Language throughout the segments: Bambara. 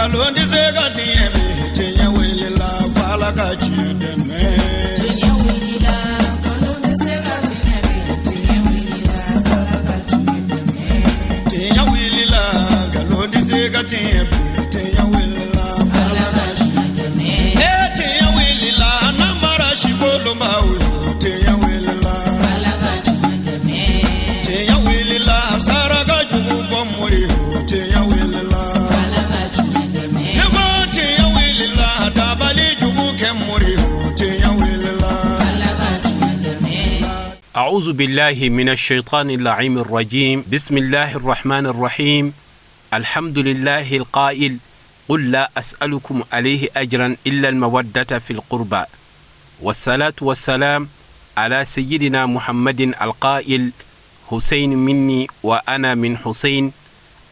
Nkalon tɛ se ka tiɲɛ bi, tiɲɛ wulila f'Ala ka tiɲɛ dɛmɛ. Tiɲɛ wulila, nkalon tɛ se ka tiɲɛ bi, tiɲɛ wulila f'Ala ka tiɲɛ dɛmɛ. Tiɲɛ wulila, nkalon tɛ se ka tiɲɛ bi, tiɲɛ wulila Ala ka tiɲɛ dɛmɛ. E tiɲɛ wulila, namara sikolonbaw yo, tiɲɛ wulila. Ala ka tiɲɛ dɛmɛ. Tiɲɛ wulila, saraka jugu bɔ mori yo, tiɲɛ wulila. Ala ka tiɲɛ dɛmɛ. Ne ko tiɲɛ wulila, dabali jugu kɛ mori yo, tiɲɛ wulila. Ala ka tiɲɛ dɛmɛ. أعوذ بالله من الشيطان اللعين الرجيم بسم الله الرحمن الرحيم الحمد لله القائل قل لا أسألكم عليه أجرا إلا المودة في القربى والصلاة والسلام على سيدنا محمد القائل حسين مني وأنا من حسين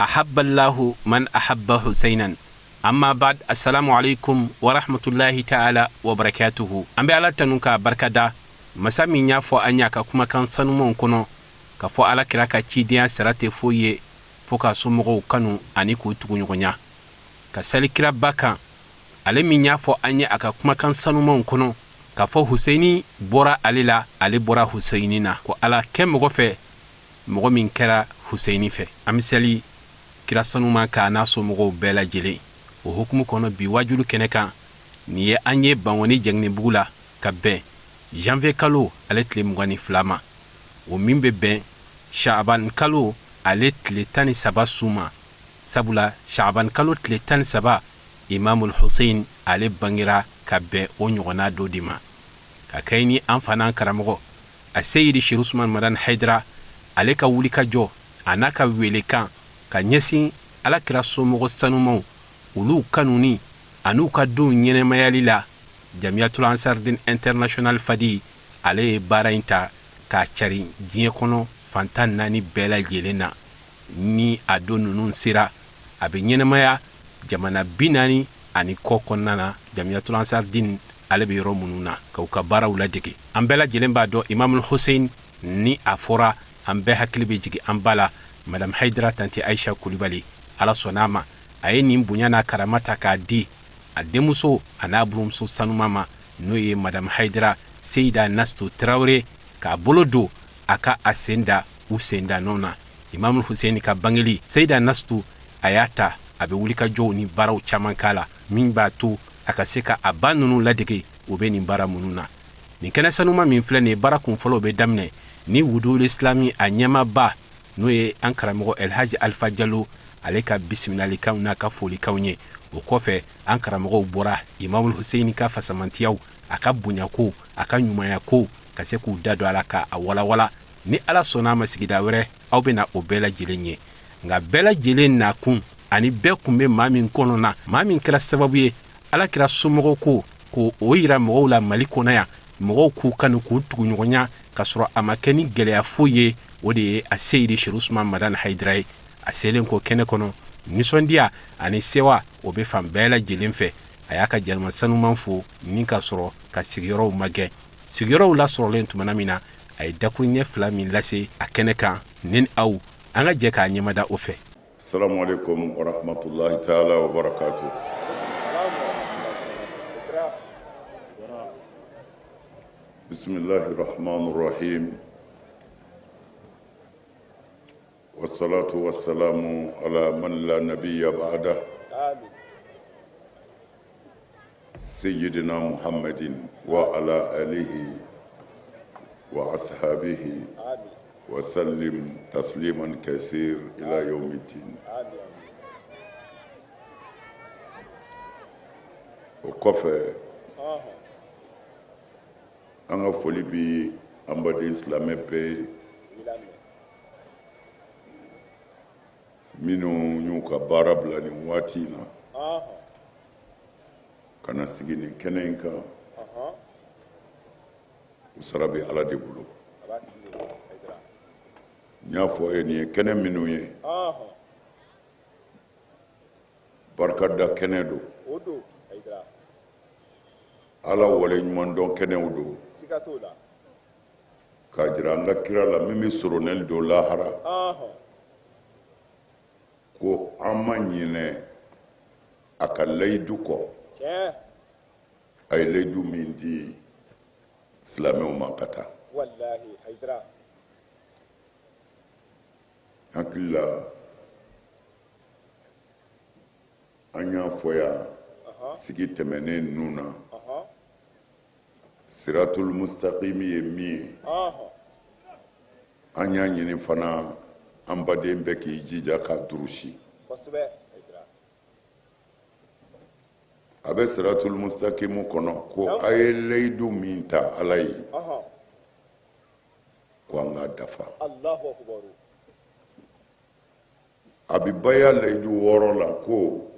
أحب الله من أحب حسينا أما بعد السلام عليكم ورحمة الله تعالى وبركاته An bɛ Ala tanu k'a barikada masa min y'a fɔ an y'a ka kumakan sanumanw kɔnɔ k'a fɔ Ala kira ka cidenya sara tɛ foyi ye fo k'a somɔgɔw kanu ani k'u tuguɲɔgɔnya ka sali kiraba kan ale min y'a fɔ an ye a ka kumakan sanumanw kɔnɔ k'a fɔ Huseyini bɔra ale la ale bɔra Huseyini na ko Ala kɛ mɔgɔ fɛ mɔgɔ min kɛra Huseyini fɛ. An bɛ sali kira sanuman kan n'a somɔgɔw bɛɛ lajɛlen. O hukumu kɔnɔ bi wajulu kɛnɛ kan nin ye an ye Bankɔni Jɛngɛnɛbugu la ka bɛn janvier kalo ale tile 22 ma, o min bɛ bɛn Shaban kalo ale tile 13 su ma. Sabula Shaban kalo tile 13 Imamul Hussein ale bangera ka bɛn o ɲɔgɔnna dɔ de ma. Ka kɛɲɛ ni an fa n'an karamɔgɔ a Seyidi Sherif Usman Madani Hayidara ale ka wulikajɔ a n'a ka welekan ka ɲɛsin Ala kira somɔgɔ sanumaw olu kanuni an'u ka donw ɲɛnɛmayali la, Jamiyatul Ansardin International Fadi ale ye baara in ta k'a cari diɲɛ kɔnɔ fan 14 bɛɛ lajɛlen na. Ni a don ninnu sera, a bɛ ɲɛnɛmaya jamana 40 ani kɔ kɔnɔna na, Jamiyatul Ansardin ale bɛ yɔrɔ minnu na ka u ka baaraw ladege. An bɛɛ lajɛlen b'a dɔn Imamul Hussein ni a fɔra, an bɛɛ hakili bɛ jigin an ba la, Madame Hayidara Tante Ayisa Kulibali. Ala sɔnna a ma, a ye nin bonya n'a karama ta k'a di a denmuso a n'a buramuso sanuma ma, n'o ye Madame Hayidara Seyida Nastu Tarawele, k'a bolo don a ka a sen da u sen da nɔ na. Imamul Hussein ka bangeli, Seyida Nastu a y'a ta, a bɛ wulikajɔw ni baaraw caman k'a la min b'a to a ka se ka a ba ninnu ladege u bɛ nin baara minnu na. Nin kɛnɛ sanuma min filɛ nin ye, baara kunfɔlɔw bɛ daminɛ ni Wudul Islami a ɲɛmaaba n'o ye an karamɔgɔ Elhaji Alifa Jalo ale ka bisimilalikanw n'a ka folikanw ye. O kɔfɛ an karamɔgɔw bɔra Imamul Hussein ka fasamantiyaw, a ka bonyako, a ka ɲumanyako, ka se k'u da don a la k'a walawala. Ni Ala sɔnna a ma, sigida wɛrɛ aw bɛna o bɛɛ lajɛlen ye. Nka bɛɛ lajɛlen nakun ani bɛɛ kun bɛ maa min kɔnɔ na, maa min kɛra sababu ye Ala kira somɔgɔw ko ko o yira mɔgɔw la Mali kɔnɔ yan, mɔgɔw k'u kanu k'u tuguɲɔgɔnya ka sɔrɔ a ma kɛ ni gɛlɛya foyi ye, o de ye a Seyidi Sherif Usman Madani Hayidara ye. A selen kɔ kɛnɛ kɔnɔ, nisɔndiya ani sewa o bɛ fan bɛɛ lajɛlen fɛ. A y'a ka jama sanuman fo ni ka sɔrɔ ka sigiyɔrɔw magɛn. Sigiyɔrɔw lasɔrɔlen tumana min na, a ye dakuruɲɛ fila min lase a kɛnɛ kan, ne ni aw an ka jɛ k'a ɲɛmada o fɛ. Salamu alaikum wa rahmatullahi ta'ala wa barakatuh. Bismillahir rahmanir rahim. Wassalatu wassalamu ala man la nabiyya ba'da. Sayyidina Muhammadin wa ala alihi wa ashabihi wa sallim tasliman kasir ila yawmiddin. O kɔfɛ, an ka foli bi an baden silamɛ bɛɛ ye minnu y'u ka baara bila nin waati in na ka na sigi nin kɛnɛ in kan. U sara bɛ Ala de bolo. N y'a fɔ ye, nin ye kɛnɛ minnu ye, barikada kɛnɛ don, Ala waleɲumandɔn kɛnɛw don, k'a jira an ka kira la min bɛ soronɛli don lahara ko an ma ɲinɛ. A ka layidu kɔ, a ye layidu min di silamɛw ma ka taa. Walahi Hayidara. Hakili la an y'a fɔ yan sigi tɛmɛnen ninnu na, siratul mustaqimi ye min ye, an y'a ɲini fana an baden bɛɛ k'i jija k'a durusi. A bɛ siratul mustaqimu kɔnɔ ko a ye layidu min ta Ala ye, ko an k'a dafa. A bɛ baya layidu 6 la ko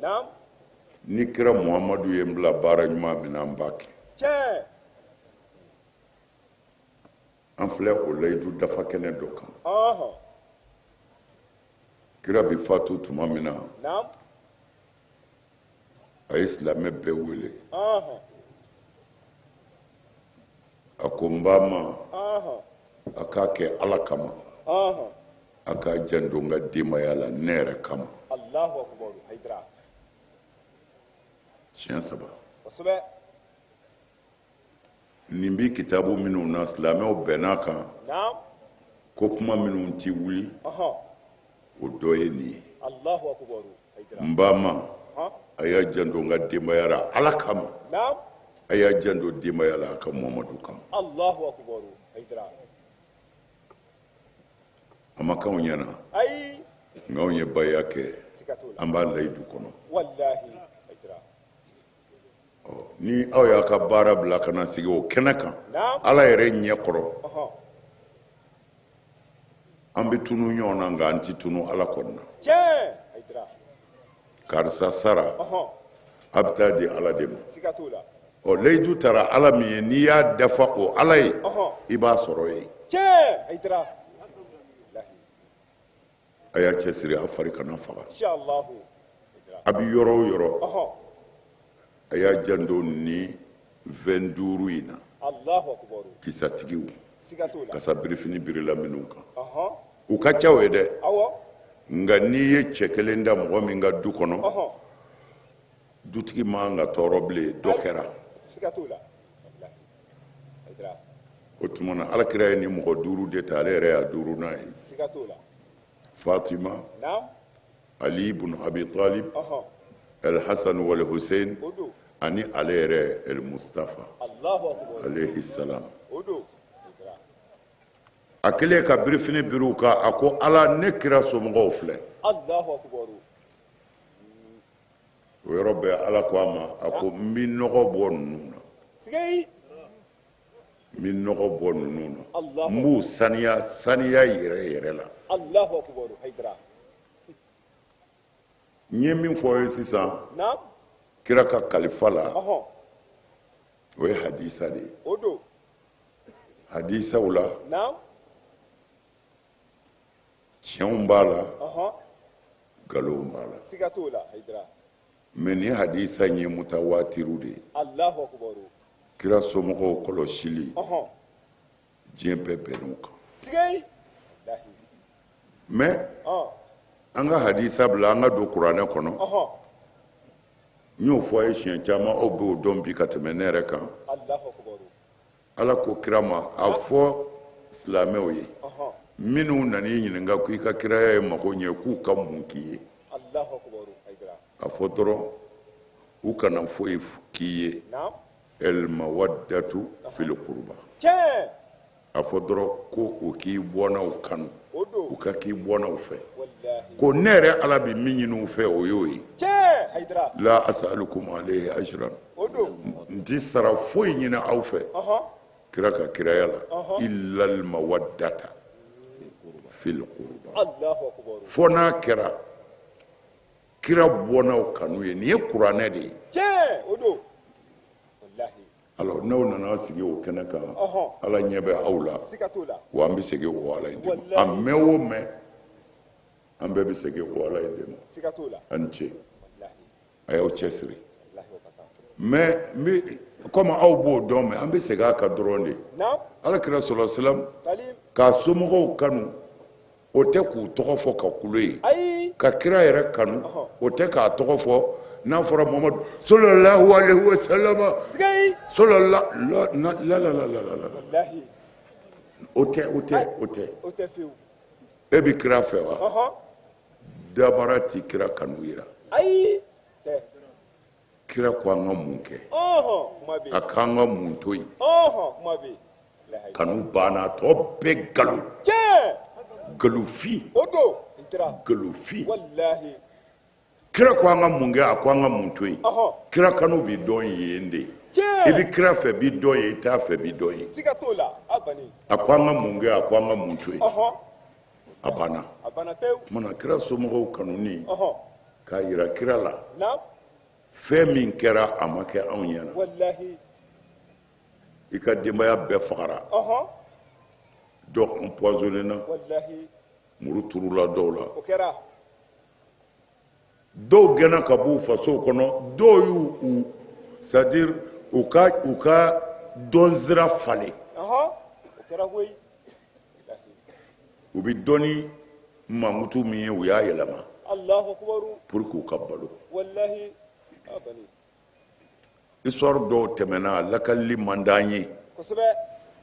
ni kira Muhamadu ye n bila baara ɲuman min na, n b'a kɛ. An filɛ o layidu dafa kɛnɛ dɔ kan. Kira bɛ fatu tuma min na, a ye silamɛ bɛɛ wele. A ko n ba ma, a k'a kɛ Ala kama, a k'a janto n ka denbaya la ne yɛrɛ kama. Siɲɛ 3. Nin bɛ kitabu minnu na, silamɛw bɛnn'a kan ko kuma minnu tɛ wuli, o dɔ ye nin ye. N ba ma, a y'a janto n ka denbaya la Ala kama, a y'a janto denbaya la a ka Muhamadu kama. A ma k'anw ɲɛna, nka anw ye baya kɛ, an b'a layidu kɔnɔ. Ni aw y'a ka baara bila ka na sigi o kɛnɛ kan Ala yɛrɛ ɲɛ kɔrɔ, an bɛ tunu ɲɔgɔn na, nka an tɛ tunu Ala kɔni na. Karisa sara, a bɛ taa di Ala de ma. Ɔ, layidu tara Ala min ye, n'i y'a dafa o Ala ye, i b'a sɔrɔ yen. A y'a cɛsiri a fari kana faga. A bɛ yɔrɔ o yɔrɔ, a y'a janto ni 25 in na, kisatigiw, kasa birifini birila minnu kan, u ka ca o ye dɛ. Nka n'i ye cɛ kelen da mɔgɔ min ka du kɔnɔ, dutigi man ka tɔɔrɔ bilen, dɔ kɛra. O tuma na, Ala kira ye nin mɔgɔ 5 de ta, ale yɛrɛ y'a duurunan ye: Fatima, Ali ibn Abi Talib, El Hasan wal Hussein, ani ale yɛrɛ El Mustafa alayhi salam. A kɛlen ka birifini biri u kan, a ko Ala, ne kira somɔgɔw filɛ. O yɔrɔ bɛɛ, Ala ko a ma, a ko n bɛ nɔgɔ bɔ ninnu na, n bɛ nɔgɔ bɔ ninnu na, n b'u saniya saniya yɛrɛ yɛrɛ la. N ye min fɔ aw ye sisan kira ka kalifa la, o ye hadisa de ye. Hadisaw la, tiɲɛw b'a la, nkalonw b'a la. Siga t'o la, Hayidara. Mais nin hadisa in ye mutawatiru de ye. Alahu akubaru. Kira somɔgɔw kɔlɔsili, diɲɛ bɛɛ bɛnn'o kan. Siga. Mais an ka hadisa bila, an ka don kuranɛ kɔnɔ. N y'o fɔ a ye siɲɛ caman, aw b'o dɔn bi ka tɛmɛ ne yɛrɛ kan. Alahu akubaru. Ala ko kira ma, a fɔ silamɛw ye minnu nana i ɲininka ko i ka kiraya ye mago ɲɛ, k'u ka mun k'i ye, a fɔ dɔrɔn u kana foyi k'i ye, el mawaddatu fil qurba. A fɔ dɔrɔn ko u k'i bɔnnaw kanu, u ka k'i bɔnnaw fɛ, ko ne yɛrɛ Ala bɛ min ɲini u fɛ, o y'o ye. La asalukum alayhi ajran, n ti sara foyi ɲini aw fɛ kira ka kiraya la, illa al mawaddata fil qurba, fo n'a kɛra kira bɔnnaw kanu ye. Nin ye kuranɛ de ye. Alors n'aw nana sigi o kɛnɛ kan, Ala ɲɛ bɛ aw la, wa an bɛ segin o Ala in de ma. A mɛn o mɛn, an bɛɛ bɛ segin o Ala in de ma. A ni ce, a y'aw cɛsiri. Mais komi aw b'o dɔn, mais an bɛ segin a kan dɔrɔn de. Ala kira sɔlɔ salam k'a somɔgɔw kanu, o tɛ k'u tɔgɔ fɔ ka kulo ye. Ka kira yɛrɛ kanu, o tɛ k'a tɔgɔ fɔ. N'a fɔra Muhamadu sallallahu alaihi wa sallama sallallahu la la la la la la Walahi. O tɛ, o tɛ, o tɛ. O tɛ fiyewu. E bɛ kira fɛ wa? Dabara ti kira kanu yira. Ayi. Tɛ. Kira ko an ka mun kɛ? Kuma bɛ yen. A k'an ka mun to yen? Kuma bɛ yen. Walahi. Kanu banna, a tɔ bɛɛ nkalon. Tiɲɛ. Nkalonfin. O don. Hayidara. Nkalonfin. Walahi. Kira ko an ka mun kɛ, a ko an ka mun to yen? Kira kanu bi dɔn yen de. Tiɲɛ. I bɛ kira fɛ bi dɔn yen, i t'a fɛ bi dɔn yen. Siga t'o la. A banni. A ko an ka mun kɛ, a ko an ka mun to yen? A banna. A banna pewu. Mana kira somɔgɔw kanuni k'a yira kira la. Naam. Fɛn min kɛra, a ma kɛ anw ɲɛna. Walahi. I ka denbaya bɛɛ fagara. Dɔw empoisonné na. Walahi. Muru turula dɔw la. O kɛra. Dɔw gɛnna ka b'u faso kɔnɔ, dɔw y'u u c'est à dire u ka dɔnsira falen. O kɛra koyi. U bɛ dɔnni mankutu min ye, u y'a yɛlɛma. Alahu akubaru. Pour que u ka balo. Walahi. A banni. Histoire dɔw tɛmɛna, a lakalili man d'an ye. Kosɛbɛ.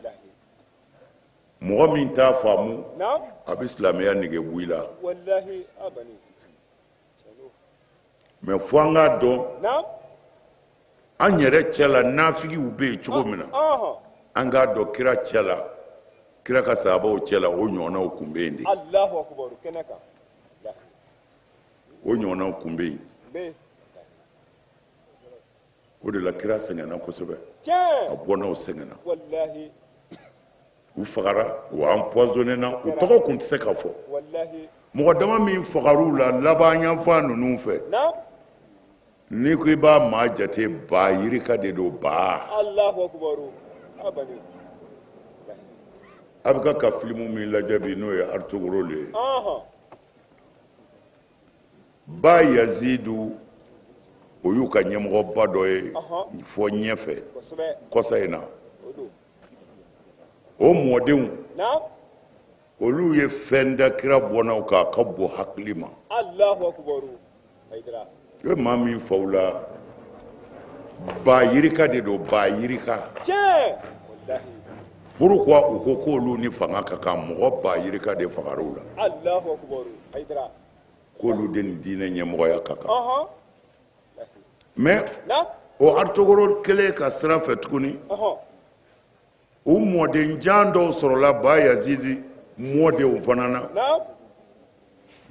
Walahi. Mɔgɔ min t'a faamu, Naam. a bɛ silamɛya nege bɔ i la. Walahi. A banni. Mais fo an k'a dɔn. Naam. An yɛrɛ cɛ la nafigiw bɛ yen cogo min na. An k'a dɔn kira cɛ la, kira ka sahabaw cɛ la, o ɲɔgɔnnaw tun bɛ yen de. Alahu akubaru kɛnɛ kan. O ɲɔgɔnnaw tun bɛ yen. Bɛ. O de la kira sɛgɛnna kosɛbɛ. Tiɲɛ. A bɔnnaw sɛgɛnna. Walahi. U fagara, u empoisonné na, u tɔgɔ tun tɛ se ka fɔ. Walahi. Mɔgɔ dama min fagar'u la laban yanfan ninnu fɛ. Naam. N'i ko i b'a maa jate, ba yirika de don, ba. Alahu akubaru. A banni. A bɛ ka filimu min lajɛ bi, n'o ye Artogoro ye. Ba Yazidu, o y'u ka ɲɛmɔgɔba dɔ ye fɔ ɲɛfɛ kɔsa in na. O mɔdenw, olu ye fɛn da kira bɔnnaw kan, a ka bon hakili ma. Alahu akubaru. Hayidara. I bɛ maa min faw la, ba yirika de don, ba yirika. Tiɲɛ. Walahi. Pourquoi u ko k'olu ni fanga ka kan, mɔgɔ ba yirika de fagar'u la. Alahu akubaru. Hayidara. K'olu de ni diinɛ ɲɛmɔgɔya ka kan. Mais Naam. o Artogoro kelen ka sira fɛ tuguni, u mɔdenjan dɔw sɔrɔla ba Yazidi mɔdenw fana na. Naam.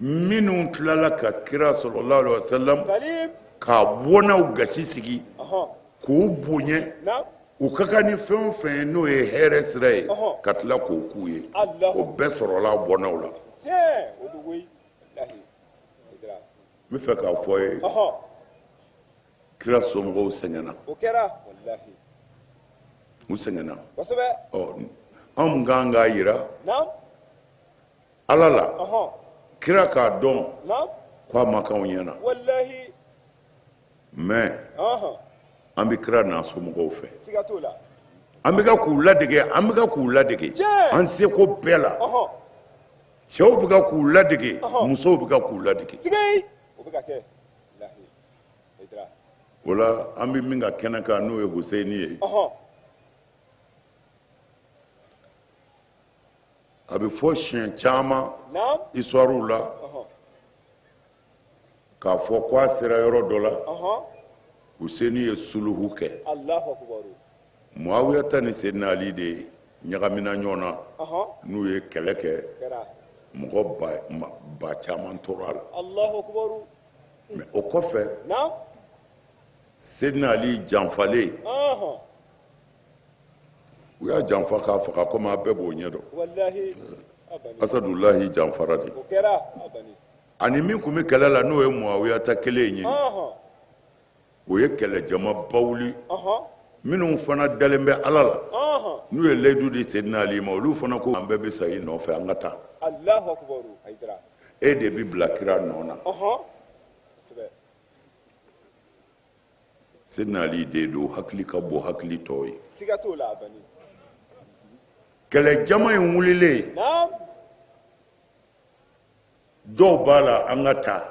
Minnu tilala ka kira sallallahu alaihi wa sallam Salim. k'a bɔnnaw gasi sigi, k'u bonya, Naam. u ka kan ni fɛn o fɛn ye n'o ye hɛrɛ sira ye, ka tila k'o k'u ye. Alahu. O bɛɛ sɔrɔla bɔnnaw la. Tiɲɛ. O don koyi. Walahi. Hayidara. N bɛ fɛ k'a fɔ ye, kira somɔgɔw sɛgɛnna. O kɛra. Walahi. U sɛgɛnna. Kosɛbɛ. Ɔ, anw kan k'a yira Naam. Ala la, kira k'a dɔn Naam. k'a ma k'anw ɲɛna. Walahi. Mais an bɛ kira n'a somɔgɔw fɛ. Siga t'o la. An bɛ ka k'u ladege, an bɛ ka k'u ladege. Tiɲɛ. An seko bɛɛ la. Cɛw bɛ ka k'u ladege, musow bɛ ka k'u ladege. Siga. O bɛ ka kɛ. Walahi. Hayidara. O la an bɛ min ka kɛnɛ kan, n'o ye Huseyini ye. A bɛ fɔ siɲɛ caman Naam. histoire la, k'a fɔ k'a sera yɔrɔ dɔ la, Huseyini ye suluhu kɛ. Alahu akubaru. Muawiya ta ni Seydina Ali de ɲagamina ɲɔgɔn na, n'u ye kɛlɛ kɛ, Kɛra. mɔgɔ ba caman tora a la. Alahu akubaru. Mais o kɔfɛ, Naam. Seydina Ali janfalen, u y'a janfa k'a faga, komi a bɛɛ b'o ɲɛdɔn. Walahi. A banni. Asadulahi janfara de. O kɛra. A banni. Ani min tun bɛ kɛlɛ la, n'o ye Muawiya ta kelen ye, o ye kɛlɛ jama bawuli. Minnu fana dalen bɛ Ala la, n'u ye layidu di Seydina Ali ma, olu fana ko an bɛɛ bɛ sa i nɔfɛ, an ka taa. Alahu akubaru. Hayidara. E de bɛ bila kira nɔ na. Kosɛbɛ. Seydina Ali den don, hakili ka bon hakili tɔw ye. Siga t'o la, a banni. Kɛlɛ jama in wulilen, Naam. dɔw b'a la an ka taa.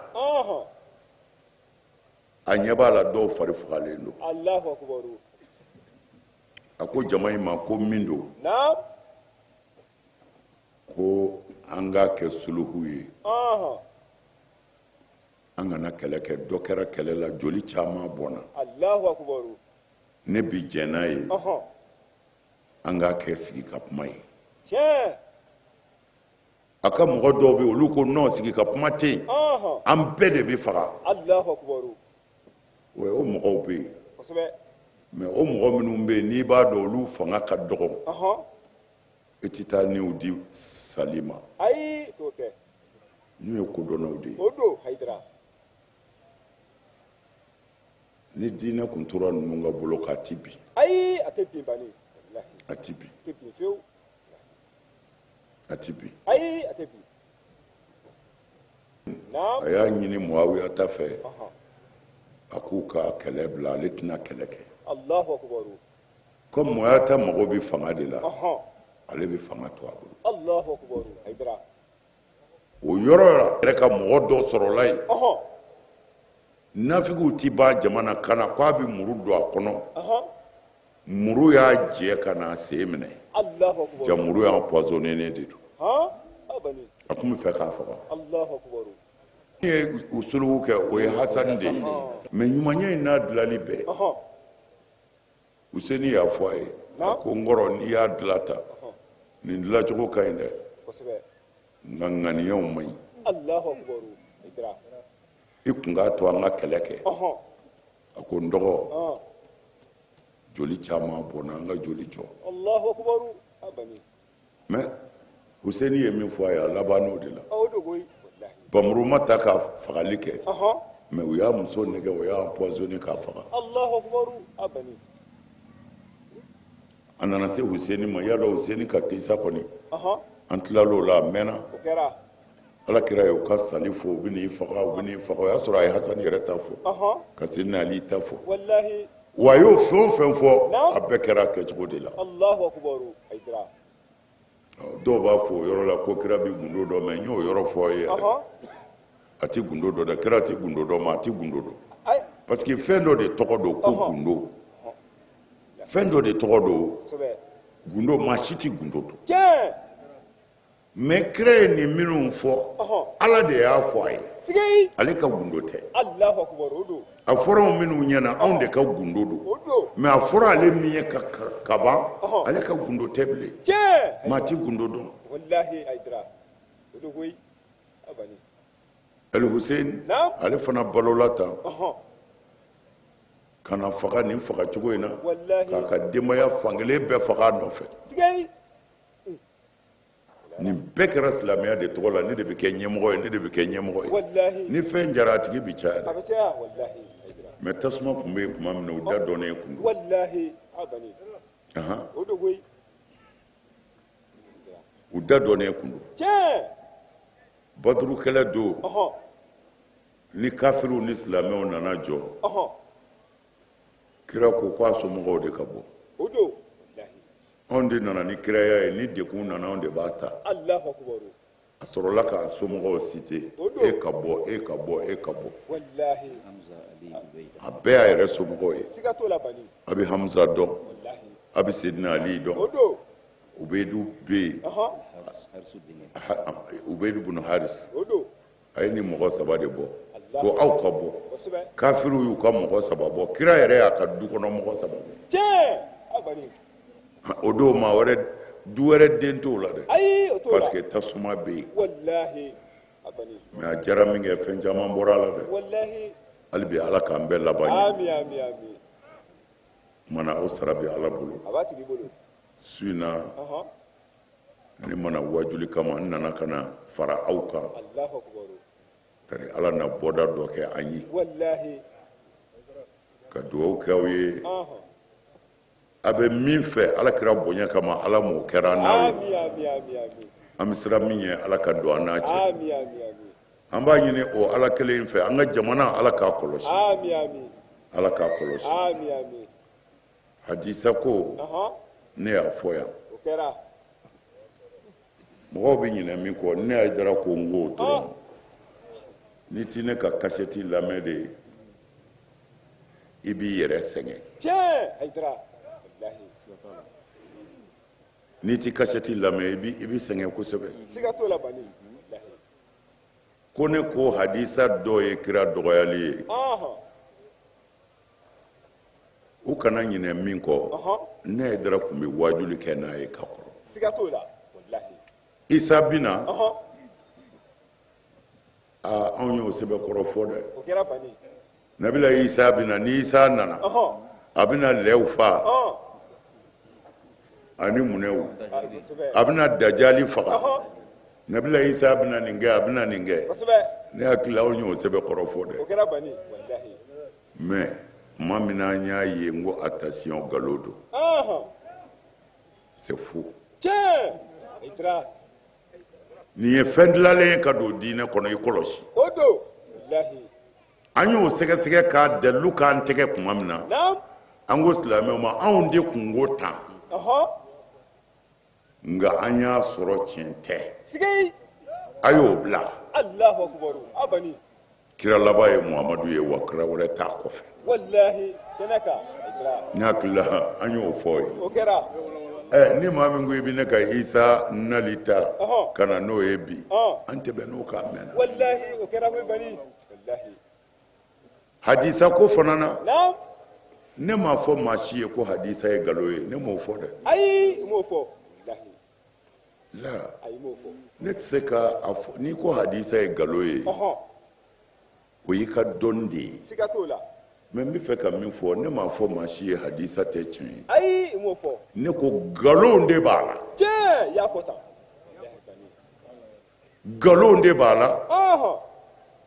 A ɲɛ b'a la dɔw fari fagalen don. Alahu akubaru. A ko jama in ma ko min don. Naam. Ko an k'a kɛ suluhu ye. Ɔhɔn. An kana kɛlɛ kɛ, dɔ kɛra kɛlɛ la, joli caman bɔnna. Alahu akubaru. Ne bi jɛn n'a ye. Ɔhɔn. An k'a kɛ sigi ka kuma ye. Tiɲɛ. A ka mɔgɔ dɔw bɛ yen, olu ko non, sigi ka kuma tɛ yen. Ɔhɔn. An bɛɛ de bɛ faga. Alahu akubaru. O mɔgɔw bɛ yen. Kosɛbɛ. Mais o mɔgɔ minnu bɛ yen, n'i b'a dɔn olu fanga ka dɔgɔ. Ɔhɔn. I tɛ taa niw di sali ma. Ayi, t'o kɛ. N'u ye kodɔnnaw de ye. O don, Hayidara. Ni diinɛ kun tora ninnu ka bolo kan, a ti bin. Ayi, a tɛ bin bani. Walahi. A ti bin. A tɛ bin fiyewu. A ti bin. Ayi, a tɛ bin. Naam. A y'a ɲini Muawiyata fɛ. Ɔhɔn. A k'u ka kɛlɛ bila, ale tɛna kɛlɛ kɛ. Alahu akubaru. Comme Muawiyata mago bɛ fanga de la. Ɔhɔn. Ale bɛ fanga to a bolo. Alahu akubaru. Hayidara. O yɔrɔ la, yɛrɛ ka mɔgɔ dɔ sɔrɔla yen. Ɔhɔn. Nafigiw ti ban jama na ka na k'a bɛ muru don a kɔnɔ. Ɔhɔn. Muru y'a jɛ ka n'a sen minɛ. Alahu akubaru. Ja muru y'a empoisonné de don. Han? Abani. A tun bɛ fɛ k'a faga. Alahu akubaru. Min ye u suluhu kɛ, o ye Hasani de ye. Mais ɲumanya in n'a dilali bɛɛ. Ɔhɔn. Useni y'a fɔ a ye. A ko n kɔrɔ, n'i y'a dilan tan, nin dilancogo ka ɲi dɛ. Kosɛbɛ. Nka ŋaniyaw man ɲi. Alahu akubaru. Hayidara. I kun k'a to an ka kɛlɛ kɛ. Ɔhɔn. A ko n dɔgɔ. Ɔn. Joli caman bɔnna, an ka joli jɔ. Alahu akubaru. Abani. Mais Useni ye min fɔ a ye, a laban n'o de la. O don koyi. Walahi. Bamuru ma ta ka fagali kɛ. Ɔhɔn. Mais u y'a muso nɛgɛ, u y'a empoisonné k'a faga. Alahu akubaru. Abani. A nana se Useni ma, y'a dɔn Useni ka kisa kɔni. Ɔhɔn. An tilal'o la, a mɛnna. O kɛra. Ala kira ye u ka sali fɔ, u bɛ n'i faga, u bɛ n'i faga. O y'a sɔrɔ a ye Hasani yɛrɛ ta fɔ. Ɔhɔn. Ka Sedina Ali ta fɔ. Walahi. Wa a y'o fɛn o fɛn fɔ, Naam. a bɛɛ kɛra a kɛcogo de la. Alahu akubaru. Hayidara. Dɔw b'a fɔ o yɔrɔ la ko kira bɛ gundo dɔn, mais n y'o yɔrɔ fɔ aw ye yɛrɛ. Ɔhɔn. A tɛ gundo dɔn dɛ, kira tɛ gundo dɔn, maa tɛ gundo dɔn. Ayi. Parce que fɛn dɔ de tɔgɔ don ko gundo. Fɛn dɔ de tɔgɔ don. Kosɛbɛ. Gundo, maa si tɛ gundo dɔn. Tiɲɛ. Mais kira ye nin minnu fɔ, Ɔhɔn. Ala de y'a fɔ a ye. Sigi. Ale ka gundo tɛ. Alahu akubaru. O don. A fɔra anw minnu ɲɛna, anw de ka gundo don. O don. Mais a fɔra ale min ye ka kaban, Ɔhɔn. ale ka gundo tɛ bilen. Tiɲɛ. Maa tɛ gundo dɔn. Walahi Hayidara. O don koyi. Abani. El Hussein, Naam. ale fana balola tan. Ɔhɔn. Ka na faga nin faga cogo in na. Walahi. K'a ka denbaya fankelen bɛɛ faga a nɔfɛ. Sigi. Nin bɛɛ kɛra silamɛya de tɔgɔ la, ne de bɛ kɛ ɲɛmɔgɔ ye, ne de bɛ kɛ ɲɛmɔgɔ ye. Walahi. Ni fɛn jara a tigi bɛ caya A dɛ. bɛ caya. Walahi Hayidara. Mais tasuma tun bɛ yen tuma min na, u da dɔnnen kun don. Walahi. Abani. Ahan. O don koyi. U da dɔnnen kun don. Tiɲɛ. Baduru kɛlɛ don. Ɔhɔn. Ni kafiriw ni silamɛw nana jɔ. Ɔhɔn. Kira ko k'a somɔgɔw de ka bɔ. O don. Walahi. Anw de nana ni kiraya ye, ni degun nana anw de b'a ta. Alahu akubaru. A sɔrɔla k'a somɔgɔw cité. O don. E ka bɔ, e ka bɔ, e ka bɔ. Walahi. A bɛɛ y'a yɛrɛ somɔgɔw ye. Siga t'o la bani. A bɛ Hamza dɔn. Walahi. A bɛ Sedina Ali O dɔn. don. Ubedu bɛ yen. Ɔhɔn. Ubedu bunu Haris. O don. A ye nin mɔgɔ saba de bɔ. Ko aw ka bɔ. Kosɛbɛ. Kafiriw y'u ka mɔgɔ saba bɔ. Kira yɛrɛ y'a ka du kɔnɔ mɔgɔ saba bɔ. Tiɲɛ. Abani. O don maa wɛrɛ, du wɛrɛ den t'o la dɛ. Ayi, o t'o la. Parce que tasuma bɛ yen. Walahi. Abani. Mais a diyara min kɛ, fɛn caman bɔra a la dɛ. Walahi. Hali bi Ala k'an bɛɛ laban ɲɛ. Ami, ami, ami. Tuma na aw sara bɛ Ala bolo. A b'a tigi bolo. Su in na, Ɔhɔn. ne mana wajuli kama, n nana ka na fara aw kan. Alahu akubaru. Tari Ala na bɔda dɔ kɛ an ye. Walahi. Ka dugawu kɛ aw ye. Ɔhɔn. A bɛ min fɛ Ala kira bonya kama, Ala m'o kɛra an n'aw ye. Ami, ami, ami, ami. An bɛ siran min ɲɛ, Ala ka don an n'a cɛ. Ami, ami, ami. An b'a ɲini o Ala kelen in fɛ, an ka jamana Ala k'a kɔlɔsi. Ami, ami. Ala k'a kɔlɔsi. Ami, ami. Hadisa ko, Ɔhɔn. ne y'a fɔ yan. O kɛra. Mɔgɔw bɛ ɲinɛ min kɔ, ne Hayidara ko n k'o dɔrɔn. N'i ti ne ka kasɛti lamɛn de, I b'i yɛrɛ sɛgɛn. Tiɲɛ, Hayidara, walahi. N'i ti kasɛti lamɛn, i b'i sɛgɛn kosɛbɛ. Siga t'o la bani, walahi. Ko ne ko hadisa dɔ ye kira dɔgɔyali ye, u kana ɲinɛ min kɔ, ne Hayidara tun bɛ wajuli kɛ n'a ye ka kɔrɔ. Siga t'o la, walahi. Isa bina, aa, anw y'o sɛbɛkɔrɔ fɔ dɛ. O kɛra bani. Nabila Isa bina, ni Isa nana, a bɛna lɛw fa ani munɛw, a bɛna dajali faga. Nabila Isa bɛna nin kɛ, a bɛna nin kɛ. Ne hakili la anw y'o sɛbɛkɔrɔ fɔ dɛ. O kɛra bani, walahi. Mais tuma min na an y'a ye, n ko attention, nkalon don. C'est faux. Tiɲɛ, Hayidara. Nin ye fɛn dilanlen ye ka don diinɛ kɔnɔ, i kɔlɔsi. O don, walahi. An y'o sɛgɛsɛgɛ k'a dalilu k'an tɛgɛ tuma min na, an ko silamɛw ma, anw de kun ko tan, nka an y'a sɔrɔ tiɲɛ tɛ. A y'o bila. Alahu akubaru, abani. Kira laban ye Muhamadu ye, wa kira wɛrɛ t'a kɔfɛ. Walahi, kɛnɛ kan, Hayidara. Ne hakili la an y'o fɔ ye. O kɛra. Ɛ, ni maa min ko i bɛ ne ka Isa nali ta ka na n'o ye bi, an tɛ bɛn n'o kan mɛnna. Walahi, o kɛra koyi bani. Walahi. Hadisa ko fana na, ne m'a fɔ maa si ye ko hadisa ye nkalon ye, ne m'o fɔ dɛ. Ayi, n m'o fɔ. Walahi. La. Ayi, n m'o fɔ. Ne tɛ se ka a fɔ n'i ko hadisa ye nkalon ye. O y'i ka dɔnni de ye. Siga t'o la. Mais n bɛ fɛ ka min fɔ, ne m'a fɔ maa si ye hadisa tɛ tiɲɛ ye. Ayi, n m'o fɔ. Ne ko nkalon de b'a la. Tiɲɛ, i y'a fɔ tan. Nkalon de b'a la.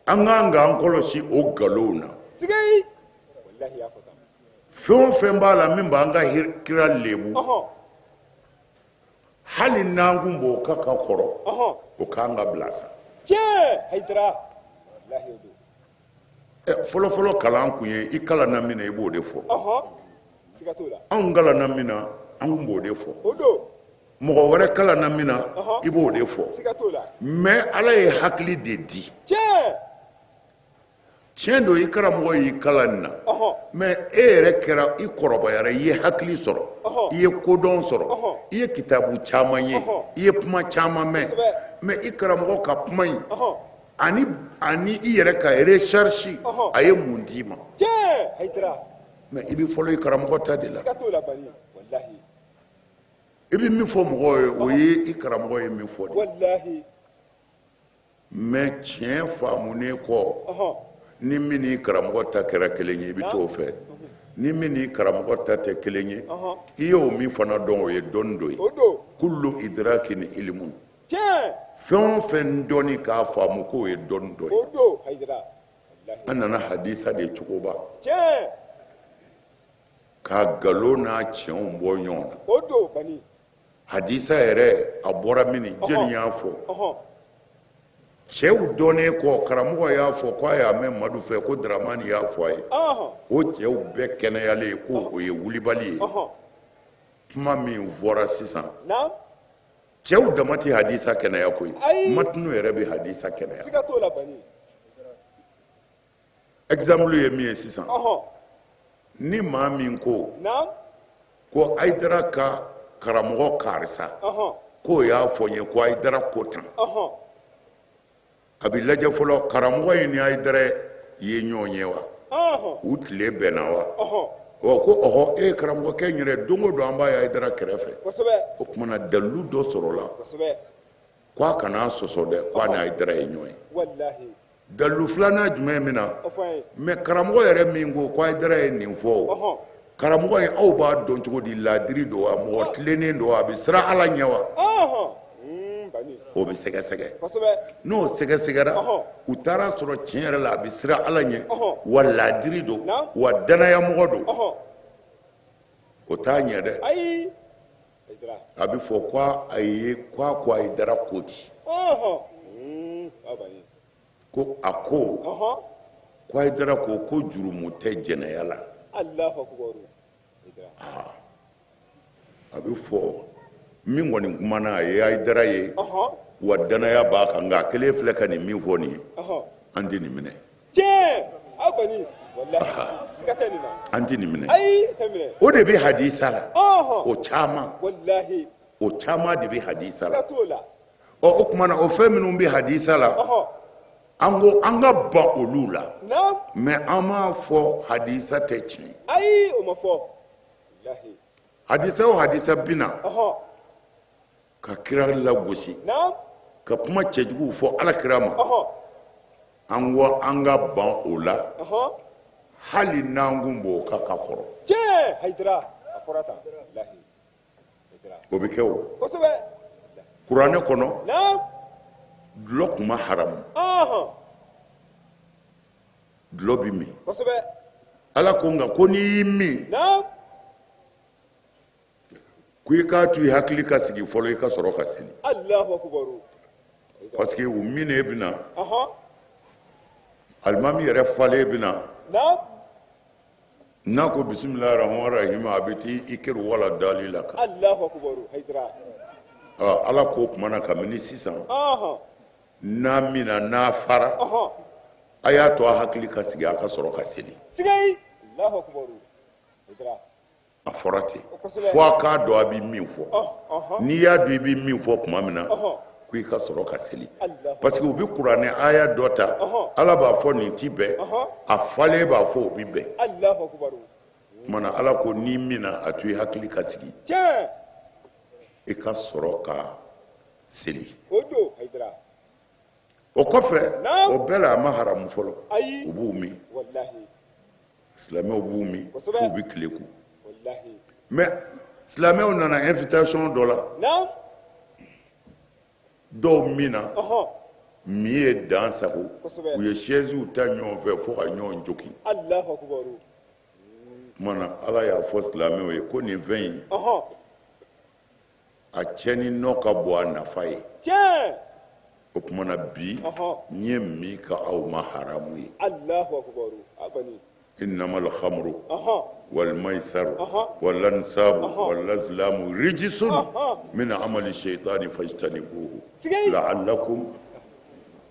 An kan k'an kɔlɔsi o nkalonw na. Sigi. Walahi, i y'a fɔ tan. Fɛn o fɛn b'a la min b'an ka kira lebu. Hali n'an kun b'o kan ka kɔrɔ, o k'an ka bila sa. Tiɲɛ, Hayidara. Walahi, o don. Fɔlɔfɔlɔ kalan kun ye i kalanna min na, i b'o de fɔ. Siga t'o la. Anw kalanna min na, an kun b'o de fɔ. O don. Mɔgɔ wɛrɛ kalanna min na, i b'o de fɔ. Siga t'o la. Mais Ala ye hakili de di. Tiɲɛ. Tiɲɛ don, i karamɔgɔ y'i kalan nin na. Mais e yɛrɛ kɛra, i kɔrɔbayara, i ye hakili sɔrɔ, i ye kodɔn sɔrɔ, i ye kitabu caman ye, i ye kuma caman mɛn. Mais i karamɔgɔ ka kuma in ani i yɛrɛ ka recherche, a ye mun d'i ma? Tiɲɛ, Hayidara. Mais i bɛ fɔlɔ i karamɔgɔ ta de la. Siga t'o la bani, walahi. I bɛ min fɔ mɔgɔw ye, o ye i karamɔgɔ ye min fɔ de. Walahi. Mais tiɲɛ faamunen kɔ, ni min n'i karamɔgɔ ta kɛra kelen ye, i bɛ t'o fɛ. Ni min n'i karamɔgɔ ta tɛ kelen ye, i y'o min fana dɔn, o ye dɔnni dɔ ye. O don. Kullu idrakin ilimun. Tiɲɛ. Fɛn o fɛn dɔnni k'a faamu k'o ye dɔnni dɔ ye. O don, Hayidara. An nana hadisa de cogoba. Tiɲɛ. Ka nkalon n'a tiɲɛw bɔ ɲɔgɔn na. O don, bani. Hadisa yɛrɛ, a bɔra min, jɛni y'a fɔ? Cɛw dɔnnen kɔ, karamɔgɔ y'a fɔ ko a y'a mɛn Madu fɛ, ko Daramani y'a fɔ a ye. O cɛw bɛɛ kɛnɛyalen ko o ye wulibali ye. Kuma min fɔra sisan, cɛw dama tɛ hadisa kɛnɛya koyi, matinu yɛrɛ bɛ hadisa kɛnɛya. Siga t'o la bani. Exemple ye min ye sisan, ni maa min ko ko Hayidara ka karamɔgɔ karisa k'o y'a fɔ n ye ko Hayidara ko tan, a bɛ lajɛ fɔlɔ, karamɔgɔ in ni Hayidara ye ɲɔgɔn ye wa? U tile bɛnna wa? Ɔ, ko ɔhɔ, e karamɔgɔkɛ in yɛrɛ, don o don an b'a ye Hayidara kɛrɛfɛ. O tuma na dalilu dɔ sɔrɔla k'a kana sɔsɔ dɛ, k'a ni Hayidara ye ɲɔgɔn ye. Dalilu filanan jumɛn min na? Mais karamɔgɔ yɛrɛ min ko ko Hayidara ye nin fɔ, o karamɔgɔ in, aw b'a dɔn cogo di? Laadiri don wa? Mɔgɔ tilennen don wa? A bɛ siran Ala ɲɛ wa? O bɛ sɛgɛsɛgɛ. N'o sɛgɛsɛgɛra, u taara sɔrɔ tiɲɛ yɛrɛ la a bɛ siran Ala ɲɛ, wa laadiri don, wa danayamɔgɔ don. O t'a ɲɛ dɛ. A bɛ fɔ ko a ye ko a ko Hayidara ko ten. Ko a ko ko Hayidara ko ko jurumu tɛ jɛnɛya la. A bɛ fɔ min kɔni kumana, a ye Hayidara ye, wa danaya b'a kan, nka a kelen filɛ ka nin min fɔ nin ye, an tɛ nin minɛ. Tiɲɛ, a kɔni. An tɛ nin minɛ. O de bɛ hadisa la, o caman, o caman de bɛ hadisa la. Ɔ, o tuma na, o fɛn minnu bɛ hadisa la, an ko an ka ban olu la, mais an m'a fɔ hadisa tɛ tiɲɛ. Ayi, o ma fɔ. Hadisa o hadisa bɛ na ka kira lagosi, ka kuma cɛjuguw fɔ ala kira ma, an ko an ka ban o la, hali n'an kun b'o kan ka kɔrɔ. Tiɲɛ, Hayidara, a fɔra tan. O bɛ kɛ o. Kuranɛ kɔnɔ, dulɔ kun ma haramu, dulɔ bɛ min. Ala ko nka ko n'i y'i min, ko i k'a to i hakili ka sigi fɔlɔ, i ka sɔrɔ ka seli, parce que u minnen bɛ na, alimami yɛrɛ falen bɛ na, n'a ko bisimilahi rahman rahim, a bɛ t'i kɛrɛ wala dali la kan. Ala ko tuma na, kabini sisan, n'a minna, n'a fara, a y'a to a hakili ka sigi, a ka sɔrɔ ka seli. A fɔra ten fo a k'a dɔn a bɛ min fɔ. N'i y'a dɔn i bɛ min fɔ tuma min na, ko i ka sɔrɔ ka seli, parce que u bɛ kuranɛ aya dɔ ta, Ala b'a fɔ nin ti bɛn, a falen b'a fɔ o bɛ bɛn. Tuma na, Ala ko n'i minna, a to i hakili ka sigi, i ka sɔrɔ ka seli. O kɔfɛ, o bɛɛ la, a ma haramu fɔlɔ. U b'u min, silamɛw b'u min f'u bɛ tile ku. Mais silamɛw nana invitation dɔ la, dɔw minna, min ye dan sago, u ye chaise ta ɲɔgɔn fɛ fo ka ɲɔgɔn jogin. Tuma na, Ala y'a fɔ silamɛw ye ko nin fɛn in, a tiɲɛni nɔ ka bon a nafa ye. O tuma na, bi n ye min ka aw ma haramu ye, innamal khamru wal maisaru wal ansabu wal azlamu rijsun min amali shaytani fajtanibuhu la'allakum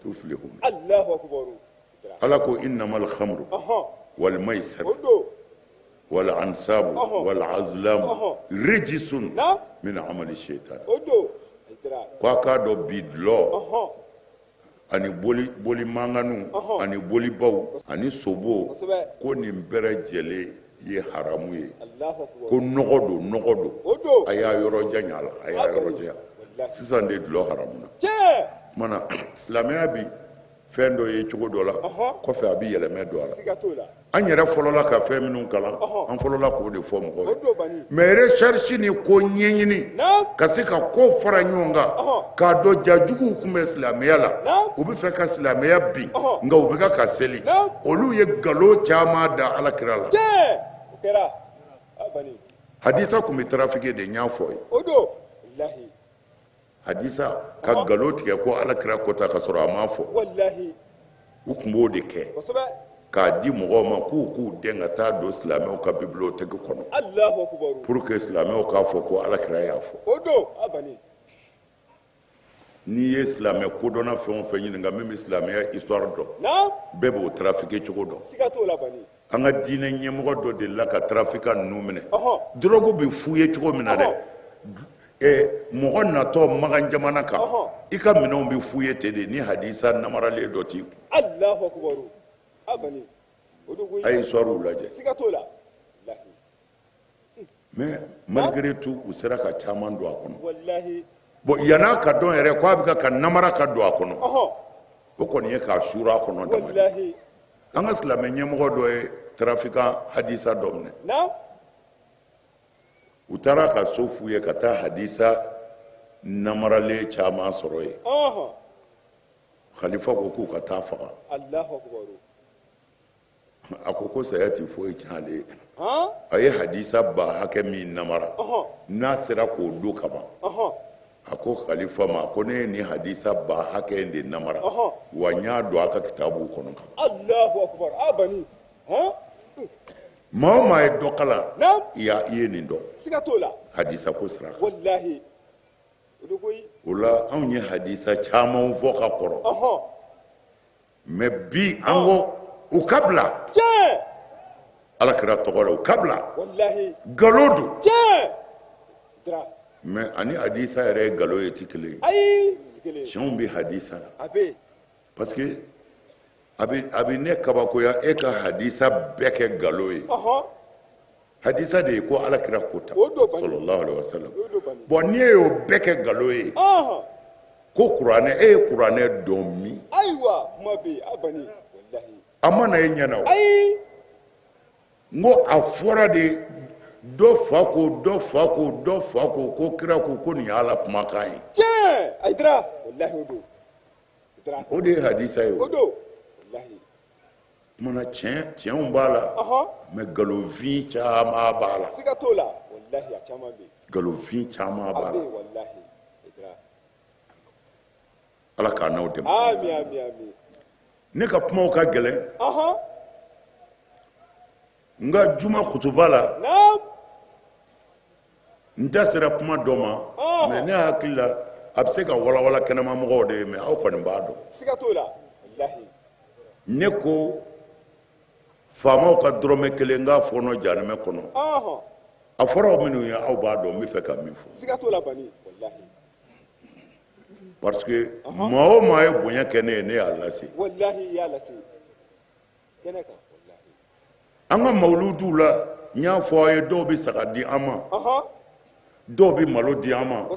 tuflihun. Ala ko innamal khamru wal maisaru wal ansabu wal azlamu rijsun min amali shaytan. Ko a k'a dɔn bi, dulɔ ani boli mankanw ani bolibaw ani sobo, ko nin bɛɛ lajɛlen ye haramu ye, ko nɔgɔ don, nɔgɔ don, a y'a yɔrɔ janya la, a y'a yɔrɔ janya. Sisan de dulɔ haramu na. Tuma na, silamɛya bi fɛn dɔ ye cogo dɔ la, kɔfɛ a bɛ yɛlɛmɛ don a la. An yɛrɛ fɔlɔla ka fɛn minnu kalan, an fɔlɔla k'o de fɔ mɔgɔw ye. Mais recherche ni ko ɲɛɲini ka se ka ko fara ɲɔgɔn kan k'a dɔn, ja juguw tun bɛ silamɛya la, u bɛ fɛ ka silamɛya bin, nka u bɛ ka seli. Olu ye nkalon caman da ala kira la. Hadisa tun bɛ trafiquer de, n y'a fɔ ye. Hadisa ka nkalon tigɛ ko ala kira ko tan ka sɔrɔ a m'a fɔ, u tun b'o de kɛ k'a di mɔgɔw ma k'u k'u den ka taa don silamɛw ka bibliothèque kɔnɔ pour que silamɛw k'a fɔ ko ala kira y'a fɔ. N'i ye silamɛ kodɔnna fɛn o fɛn ɲininka min bɛ silamɛya histoire dɔn, bɛɛ b'o trafiquer cogo dɔn. An ka diinɛ ɲɛmɔgɔ dɔ delila ka trafiquant ninnu minɛ. Drogue bɛ fouiller cogo min na dɛ, mɔgɔ natɔ Makan jamana kan, i ka minɛnw bɛ fouiller ten de ni hadisa namaralen dɔ t'i kun. A ye histoire lajɛ. Mais malgré tout, u sera ka caman don a kɔnɔ. Bon, yann'a ka dɔn yɛrɛ ko a bɛ ka namara ka don a kɔnɔ, o kɔni ye k'a suuru a kɔnɔ dama. An ka silamɛ ɲɛmɔgɔ dɔ ye trafiquant hadisa dɔ minɛ. U taara ka so fouiller ka taa hadisa namaralen caman sɔrɔ yen. Khalifa ko k'u ka taa faga. A ko ko saya tɛ foyi tiɲɛ ale ye. A ye hadisa ba hakɛ min namara, n'a sera k'o don ka ban. A ko khalifa ma ko ne ye nin hadisa ba hakɛ in de namara, wa n y'a don a ka kitabuw kɔnɔ ka ban. Maa o maa ye dɔ kalan, i ye nin dɔn hadisa ko sira kan. O la, anw ye hadisa caman fɔ ka kɔrɔ. Mais bi, an ko u ka bila. Ala kira tɔgɔ la, o ka bila. Walahi. Nkalon don. Tiɲɛ. Dra. Mais ani hadisa yɛrɛ ye nkalon ye, ti kelen ye. Ayi, kelen. Tiɲɛw bɛ hadisa la. A bɛ yen. Parce que a bɛ ne kabakoya, e ka hadisa bɛɛ kɛ nkalon ye. Hadisa de ye ko Ala kira ko tan. O don bani. Sallallahu alaihi wasallam. O don bani. Bon, n'i e y'o bɛɛ kɛ nkalon ye, ko kuranɛ, e ye kuranɛ dɔn min? Ayiwa, kuma bɛ yen, a bani. Walahi. A ma na e ɲɛna o. Ayi. N ko a fɔra de, dɔ fa ko, dɔ fa ko, dɔ fa ko, ko kira ko ko nin y'Ala kumakan ye. Tiɲɛ. Ayidara. Walahi, o don. Ayidara. O de ye hadisa ye. O O don. Walahi. Kumana, tiɲɛ tiɲɛw b'a la, mais nkalonfin caman b'a la. Siga t'o la. Walahi, a caman bɛ yen. Nkalonfin caman A b'a bɛ la. yen, walahi. Ayidara. Ala k'a n'aw dɛmɛ. Ami, ami, ami. Ne ka kumaw ka gɛlɛn. N ka juma kutuba la, n da sera kuma dɔ ma, mais ne hakili la, a bɛ se ka walawala kɛnɛma mɔgɔw de ye, mais aw kɔni b'a dɔn. Siga t'o la. Walahi. Ne ko faamaw ka dɔrɔmɛ kelen k'a fɔɔnɔ jahanamɛ kɔnɔ. A fɔra aw minnu ye, aw b'a dɔn n bɛ fɛ ka min fɔ. Siga t'o la bani. Walahi. Parce que maa o maa ye bonya kɛ ne ye, ne y'a lase. Walahi, i y'a lase. Kɛnɛ kan. Walahi. An ka mawuluduw la, n y'a fɔ aw ye, dɔw bɛ saga di an ma, dɔw bɛ malo di an ma.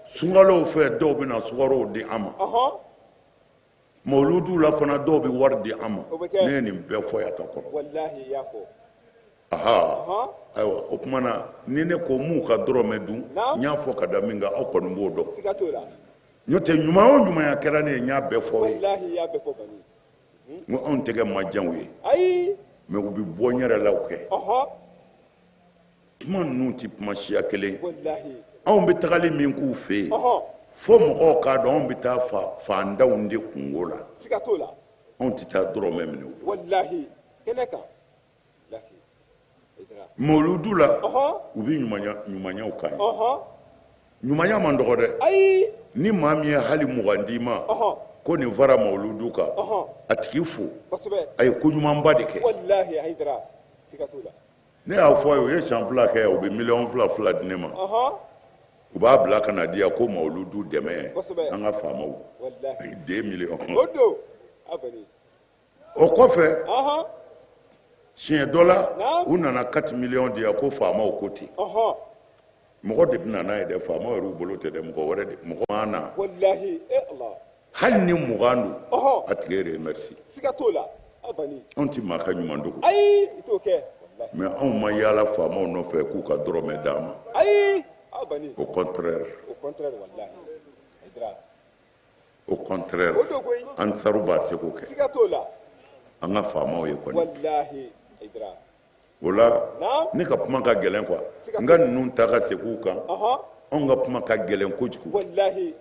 Sunkalow fɛ, dɔw bɛ na sukaro di an ma. Mawuluduw la fana, dɔw bɛ wari di an ma. O bɛ kɛ. Ne ye nin bɛɛ fɔ yan ka kɔrɔ. Walahi, i y'a fɔ. Aha. Ayiwa, o tuma na, ni ne ko m'u ka dɔrɔmɛ dun, n y'a fɔ ka da min kan, aw kɔni b'o dɔn. Siga t'o la. N'o tɛ, ɲuman o ɲumanya kɛra ne ye, n y'a bɛɛ fɔ aw ye. Walahi, i y'a bɛɛ fɔ bani. N ko anw tɛgɛ ma jan u ye, Ayi. mais u bɛ bɔ n yɛrɛ la o kɛ. Kuma ninnu tɛ kuma siya kelen ye. Walahi. Anw bɛ tagali min k'u fɛ yen, fo mɔgɔw k'a dɔn, anw bɛ taa fa fantanw de kungo la. Siga t'o la. Anw tɛ taa dɔrɔmɛ minɛ u. Walahi. Kɛnɛ kan. Walahi. Ayidara. Mawuludu la, u bɛ ɲumanya ɲumanyaw k'an ye. Ɲumanya man dɔgɔ dɛ. Ayi. Ni maa min ye hali 20 d'i ma, ko nin fara mawuludu kan, a tigi fo. A ye ko ɲumanba de kɛ. Walahi, Ayidara. Siga t'o la. Ne y'a fɔ a ye, u ye san 2 kɛ, u bɛ miliyɔn fila fila di ne ma. U b'a bila ka na di yan ko mawuludu dɛmɛ, an ka faamaw. Walahi. 2 miliyɔn. O don. A bani. O kɔfɛ, siɲɛ dɔ la, u nana 4 miliyɔn di yan ko faamaw ko ten. Mɔgɔ de bɛ na n'a ye dɛ, faamaw yɛrɛ bolo tɛ dɛ, mɔgɔ wɛrɛ de, mɔgɔ ma na. Walahi. E Ala. Hali ni 20 don, a tigi remercie. Siga t'o la. A bani. Anw ti maa ka ɲuman dogo. Ayi, i t'o kɛ. Walahi. Mais anw ma yaala faamaw nɔfɛ k'u ka dɔrɔmɛ d'an ma. Ayi. A bani. Au contraire. Au contraire, walahi. Ayidara. Au contraire. O don koyi. Ansaru b'a seko kɛ. Siga t'o la. An ka faamaw ye kɔni. Walahi. Ayidara. O la, ne ka kuma ka gɛlɛn quoi. N ka ninnu ta ka segin u kan. Anw ka kuma ka gɛlɛn kojugu. Walahi.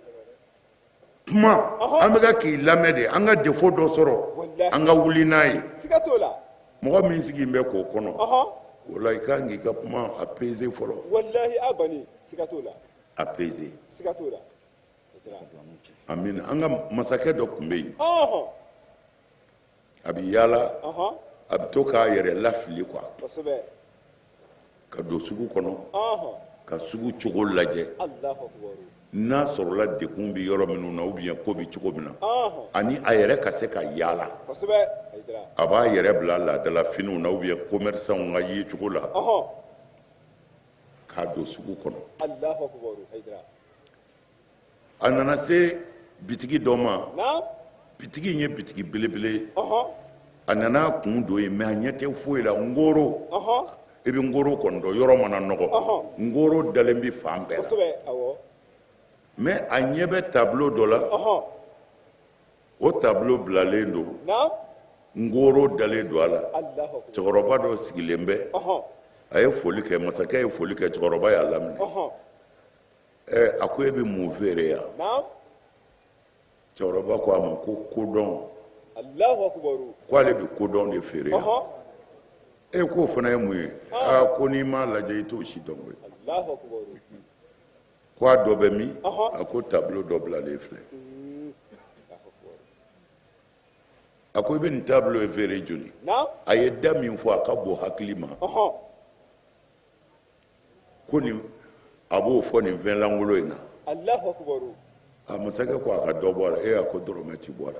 Kuma, an bɛ ka k'i lamɛn de, an ka défaut dɔ sɔrɔ, an ka wuli n'a ye. Siga t'o la. Mɔgɔ min sigilen bɛ k'o kɔnɔ, o la, i kan k'i ka kuma apaiser fɔlɔ. Walahi, a bani. Siga t'o la. Apaiser. Siga t'o la. Ayidara. Amina. An ka masakɛ dɔ tun bɛ yen, a bɛ yaala, a bɛ to k'a yɛrɛ lafili quoi, ka don sugu kɔnɔ, ka sugu cogo lajɛ, Allahu akbar. N'a sɔrɔla dekun bɛ yɔrɔ minnu na ou bien ko bɛ cogo min na, ani a yɛrɛ ka se ka yaala. Ayidara. A b'a yɛrɛ bila laadala finiw na ou bien commerçant ka yecogo la, k'a don sugu kɔnɔ. Allahu akbar. Ayidara. A nana se bitigi dɔ ma. Bitigi in ye bitigi belebele ye. A nana a kun don yen, mais a ɲɛ tɛ foyi la. Ngoro, i bɛ ngoro kɔni dɔn, yɔrɔ mana nɔgɔ, ngoro dalen bɛ fan bɛɛ la. Kosɛbɛ. Awɔ. Mais a ɲɛ bɛ tableau dɔ la. O tableau bilalen don, ngoro dalen don a la. Allahu akbar. Cɛkɔrɔba dɔ sigilen bɛ. A ye foli kɛ, masakɛ ye foli kɛ, cɛkɔrɔba y'a laminɛ. Ɛ, a ko e bɛ mun feere yan? Cɛkɔrɔba ko a ma ko kodɔn. Allahu akbar. Ko ale bɛ kodɔn de feere yan. E k'o fana ye mun ye? Aa, ko n'i m'a lajɛ, i t'o si dɔn koyi. Allahu akbar. Ko a dɔ bɛ min? A ko tableau dɔ bilalen filɛ. Allahu akbar. A ko i bɛ nin tableau in feere joli? A ye da min fɔ, a ka bon hakili ma. Ko nin, a b'o fɔ nin fɛn lankolon in na. A masakɛ ko a ka dɔ bɔ a la. E, a ko dɔrɔmɛ ti bɔ a la.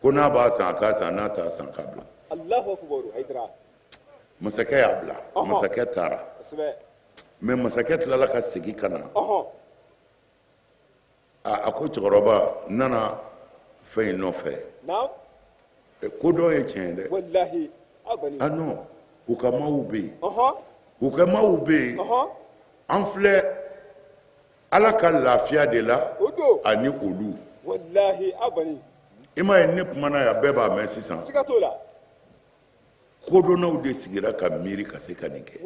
Ko n'a b'a san, a k'a san, n'a t'a san, k'a bila. Masakɛ y'a bila, masakɛ taara. Mais masakɛ tilala ka segin ka na. A ko cɛkɔrɔba, n nana fɛn in nɔfɛ. Kodɔn ye tiɲɛ ye dɛ. Ah non, u ka maaw bɛ yen, u ka maaw bɛ yen. An filɛ Ala ka lafiya de la ani olu. I m'a ye, ne kumana yan, bɛɛ b'a mɛn sisan. Kodɔnnaw de sigira ka miiri ka se ka nin kɛ.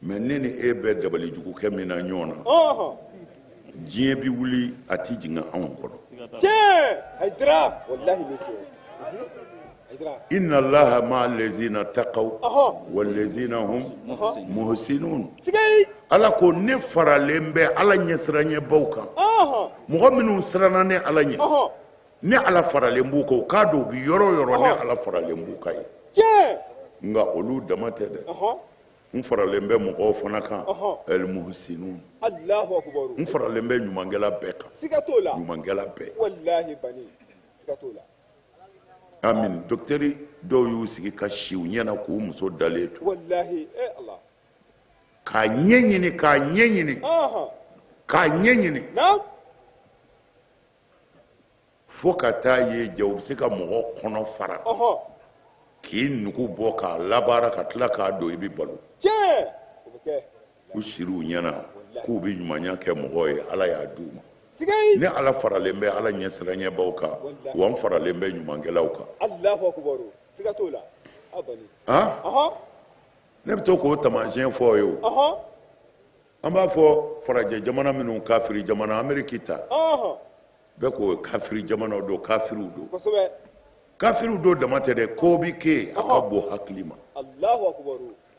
Mais ne ni e bɛ dabalijugukɛ min na ɲɔgɔn na, diɲɛ bɛ wuli, a tɛ jigin anw kɔnɔ. Inna allaha ma'a lezina takaw wa lezina hum muhsinun. Ala ko ne faralen bɛ Ala ɲɛsiranɲɛbaw kan, mɔgɔ minnu siranna ne Ala ɲɛ, ne Ala faralen b'u kan. U k'a dɔn u bɛ yɔrɔ o yɔrɔ, ne Ala faralen b'u kan yen. Nka olu dama tɛ dɛ, n faralen bɛ mɔgɔw fana kan, ɛlimuhusinun, n faralen bɛ ɲumankɛla bɛɛ kan, ɲumankɛla bɛɛ. Amin. Dɔkitɛri dɔw y'u sigi ka si u ɲɛ na k'u muso dalen to, k'a ɲɛ ɲini, k'a ɲɛ ɲini, k'a ɲɛ ɲini, fo ka taa ye jɛ u bɛ se ka mɔgɔ kɔnɔ fara k'i nugu bɔ k'a labaara ka tila k'a don, i bɛ balo. U siri u ɲɛna k'u bɛ ɲumanya kɛ mɔgɔw ye, Ala y'a d'u ma. Ne Ala faralen bɛ Ala ɲɛsiranɲɛbaw kan, wa n faralen bɛ ɲumankɛlaw kan. Ne bɛ to k'o taamasiyɛn fɔ ye. O an b'a fɔ farajɛ jamana minnu kafiri jamana, Ameriki ta bɛɛ ko kafiri jamanaw don, kafiriw don, kafiriw don dama tɛ dɛ, ko bɛ kɛ a ka bon hakili ma.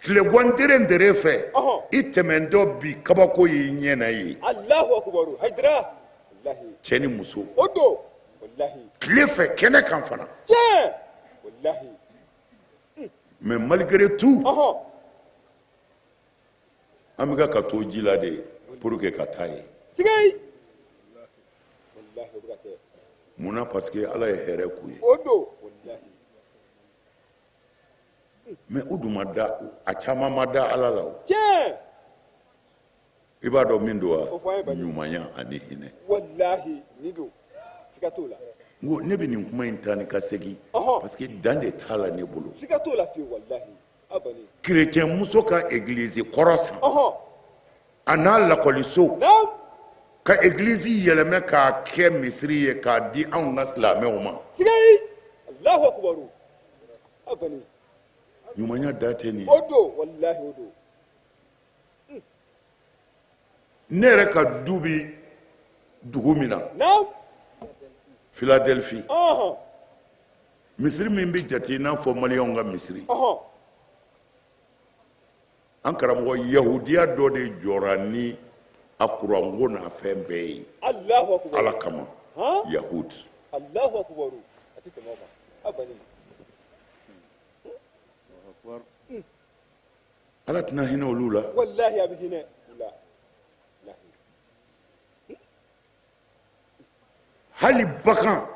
Tilegan tere tere fɛ, i tɛmɛntɔ bi kabako y'i ɲɛ na ye, cɛ ni muso, tile fɛ kɛnɛ kan fana. Mais malgré tout, an bɛ ka to ji la de pour que ka taa ye. Mun na? Parce que Ala ye hɛrɛ k'u ye. Mais u dun ma da, a caman ma da Ala la. O i b'a dɔn min don wa? Ɲumanya ani hinɛ. N ko ne bɛ nin kuma in taa ni ka segin parce que dan de t'a la ne bolo. Kerecɛn muso ka egilizi kɔrɔ san, a n'a lakɔliso, ka egilizi yɛlɛmɛ k'a kɛ misiri ye k'a di anw ka silamɛw ma. Ɲumanya da tɛ nin ye. Ne yɛrɛ ka du bi dugu min na, Philadelphie, misiri min bɛ jate i n'a fɔ maliyɛnw ka misiri, an karamɔgɔ, yahudiya dɔ de jɔra ni a kuranko n'a fɛn bɛɛ ye Ala kama, yahud. Ala tɛna hinɛ olu la. Walahi, a bɛ hinɛ u la. Hali bagan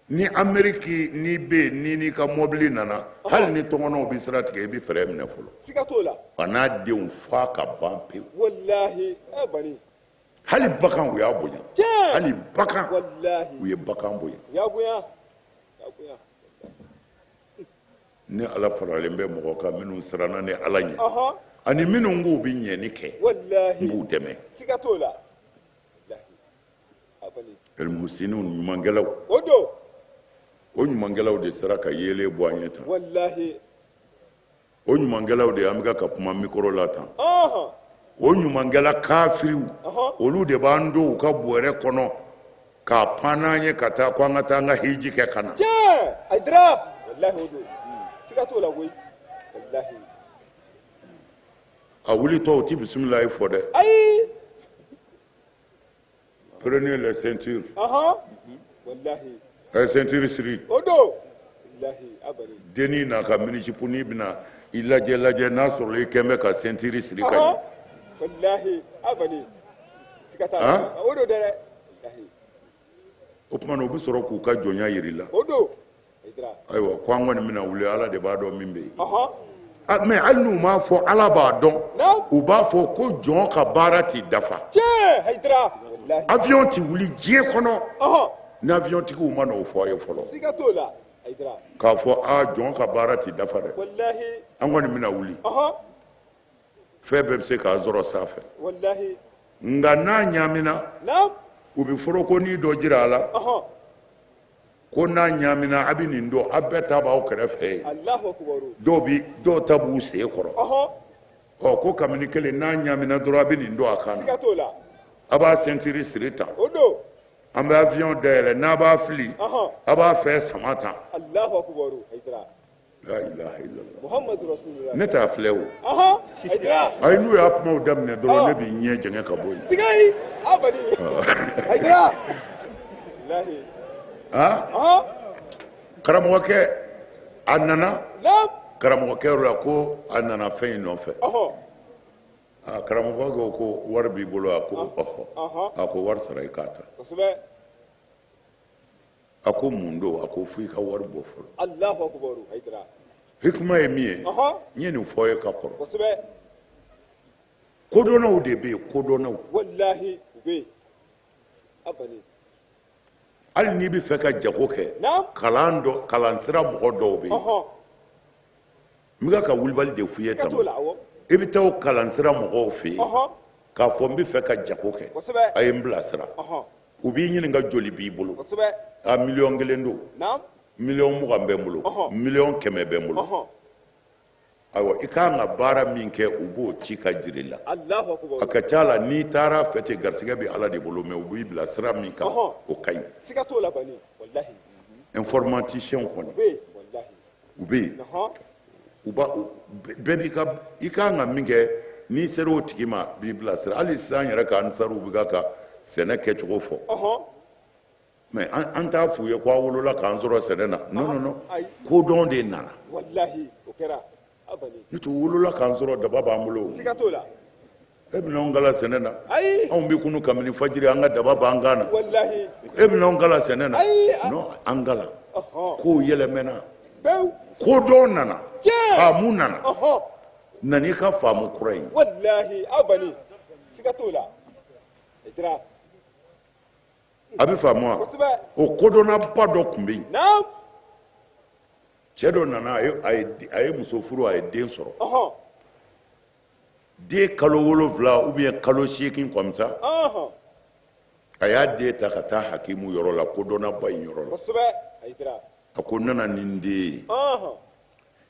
ni Ameriki n'i bɛ yen, ni n'i ka mɔbili nana, hali ni tɔngɔnɔw bɛ sira tigɛ, i bɛ frein minɛ fɔlɔ. Siga t'o la. A n'a denw f'a ka ban pewu. Walahi, ɛ bani. Hali bagan, u y'a bonya. Hali bagan, u ye bagan bonya. U y'a bonya, u y'a bonya. Ne Ala faralen bɛ mɔgɔ kan minnu siranna ne Ala ɲɛ ani minnu k'u bɛ ɲɛni kɛ, n b'u dɛmɛ. Siga t'o la. Elmuhsinu, ɲumankɛlaw. O don. O ɲumankɛlaw de sera ka yeelen bɔ an ye tan. Walahi. O ɲumankɛlaw de an bɛ ka kuma mikoro la tan. O ɲumankɛla kafiriw, olu de b'an don u ka bɔrɛ kɔnɔ k'a pan n'an ye ka taa ko an ka taa an ka hiji kɛ ka na. Tiɲɛ, Hayidara, walahi o don, siga t'o la koyi, walahi. A wulitɔ, u ti bisimilayi fɔ dɛ. Ayi. Prenez les ceintures. Walahi. A ye ceinture siri. O don. Walahi abani. Dennin n'a ka mini-jupe bɛna i lajɛ lajɛ n'a sɔrɔ i kɛn bɛ ka ceinture siri ka ɲɛ. Walahi abani. Siga t'a la. O don dɛ. Walahi. O tuma na u bɛ sɔrɔ k'u ka jɔnya yir'i la. O don. Ayiwa ko an kɔni bɛna wuli Ala de b'a dɔn min bɛ yen. Mais hali n'u m'a fɔ Ala b'a dɔn. U b'a fɔ ko jɔn ka baara tɛ dafa. Tiɲɛ Hayidara. Walahi. Avion tɛ wuli diɲɛ kɔnɔ. Ni avion tigiw ma n'o fɔ a ye fɔlɔ. Siga t'o la. Hayidara. K'a fɔ aa jɔn ka baara tɛ dafa dɛ. Walahi. An kɔni bɛna wuli. Fɛn bɛɛ bɛ se k'an sɔrɔ sanfɛ. Walahi. Nka n'a ɲaamina. Naamu. U bɛ forokonin dɔ jira a la. Ko n'a ɲaamina a bɛ nin don a bɛɛ ta b'aw kɛrɛfɛ yen. Alahu akibaru. Dɔw bɛ dɔw ta b'u sen kɔrɔ. Ɔ ko kabini kelen n'a ɲaamina dɔrɔn a bɛ nin don a kan na. Siga t'o la. A b'a ceinture siri tan. O don. An bɛ avion dayɛlɛ n'a b'a fili. A b'a fɛn sama tan. Alahu akibaru Hayidara. La ilaha illallah. Muhammadu rasulullah. Ne t'a filɛ o. Hayidara. Ayi n'u y'a kumaw daminɛ dɔrɔn ne b'i ɲɛ jɛngɛ ka bɔ yen. Sigayi abadi. Hayidara. Walahi. Karamɔgɔkɛ a nana. Naam. Karamɔgɔkɛ yɔrɔ la ko a nana fɛn in nɔfɛ. Karamɔgɔkɛ ko ko wari b'i bolo a ko ɔhɔ. A ko wari sara i k'a ta. Kosɛbɛ. A ko mun don a ko fo i ka wari bɔ fɔlɔ. Alahu akibaru Hayidara. Hikima ye min ye. N ye nin fɔ ye ka kɔrɔ. Kosɛbɛ. Kodɔnnaw de bɛ yen kodɔnnaw. Walahi u bɛ yen. Abani. Hali n'i bɛ fɛ ka jago kɛ. Naam. Kalan dɔ kalansira mɔgɔ dɔw bɛ yen. N bɛ ka wulibali de f'i ye tan. Siga t'o la awɔ. I bɛ taa o kalansira mɔgɔw fɛ yen. K'a fɔ n bɛ fɛ ka jago kɛ. Kosɛbɛ. A ye n bilasira. U b'i ɲininka joli b'i bolo. Kosɛbɛ. A 1 miliyɔn don. Naam. 20 miliyɔn bɛ n bolo. 100 miliyɔn bɛ n bolo. Ayiwa i ka kan ka baara min kɛ u b'o ci ka jira i la. Alahu akibaru. A ka ca la n'i taara fɛ ten garisɛgɛ bɛ Ala de bolo mais u b'i bila sira min kan o ka ɲi. Siga t'o la bani walahi. Informaticien kɔni. U bɛ yen walahi. U bɛ yen. U b'a bɛɛ b'i ka i ka kan ka min kɛ n'i sera o tigi ma a b'i bilasira hali sisan yɛrɛ ka ansaruw bɛ ka sɛnɛ kɛcogo fɔ. Mais an t'a f'u ye ko aw wolola k'an sɔrɔ sɛnɛ na non non non kodɔn de nana. Walahi o kɛra abani. N'o tɛ u wolola k'an sɔrɔ daba b'an bolo. Siga t'o la. E bɛna anw kalan sɛnɛ na. Ayi. Anw bɛ kunu kabini fajiri an ka daba b'an kan na. Walahi. E bɛna anw kalan sɛnɛ na. Ayi. Non an kalan. Kow yɛlɛmɛna. Pewu. Kodɔn nana. Tiɲɛ. Faamu nana. Na n'i ka faamu kura ye. Walahi abani siga t'o la. Hayidara. A bɛ faamu wa? Kosɛbɛ. O kodɔnnaba dɔ tun bɛ yen. Naam. Cɛ dɔ nana a ye muso furu a ye den sɔrɔ. Den kalo 7 ou bien kalo 8 comme ça. A y'a den ta ka taa hakimu yɔrɔ la kodɔnnaba in yɔrɔ la. Kosɛbɛ. Hayidara. A ko n nana ni n den ye.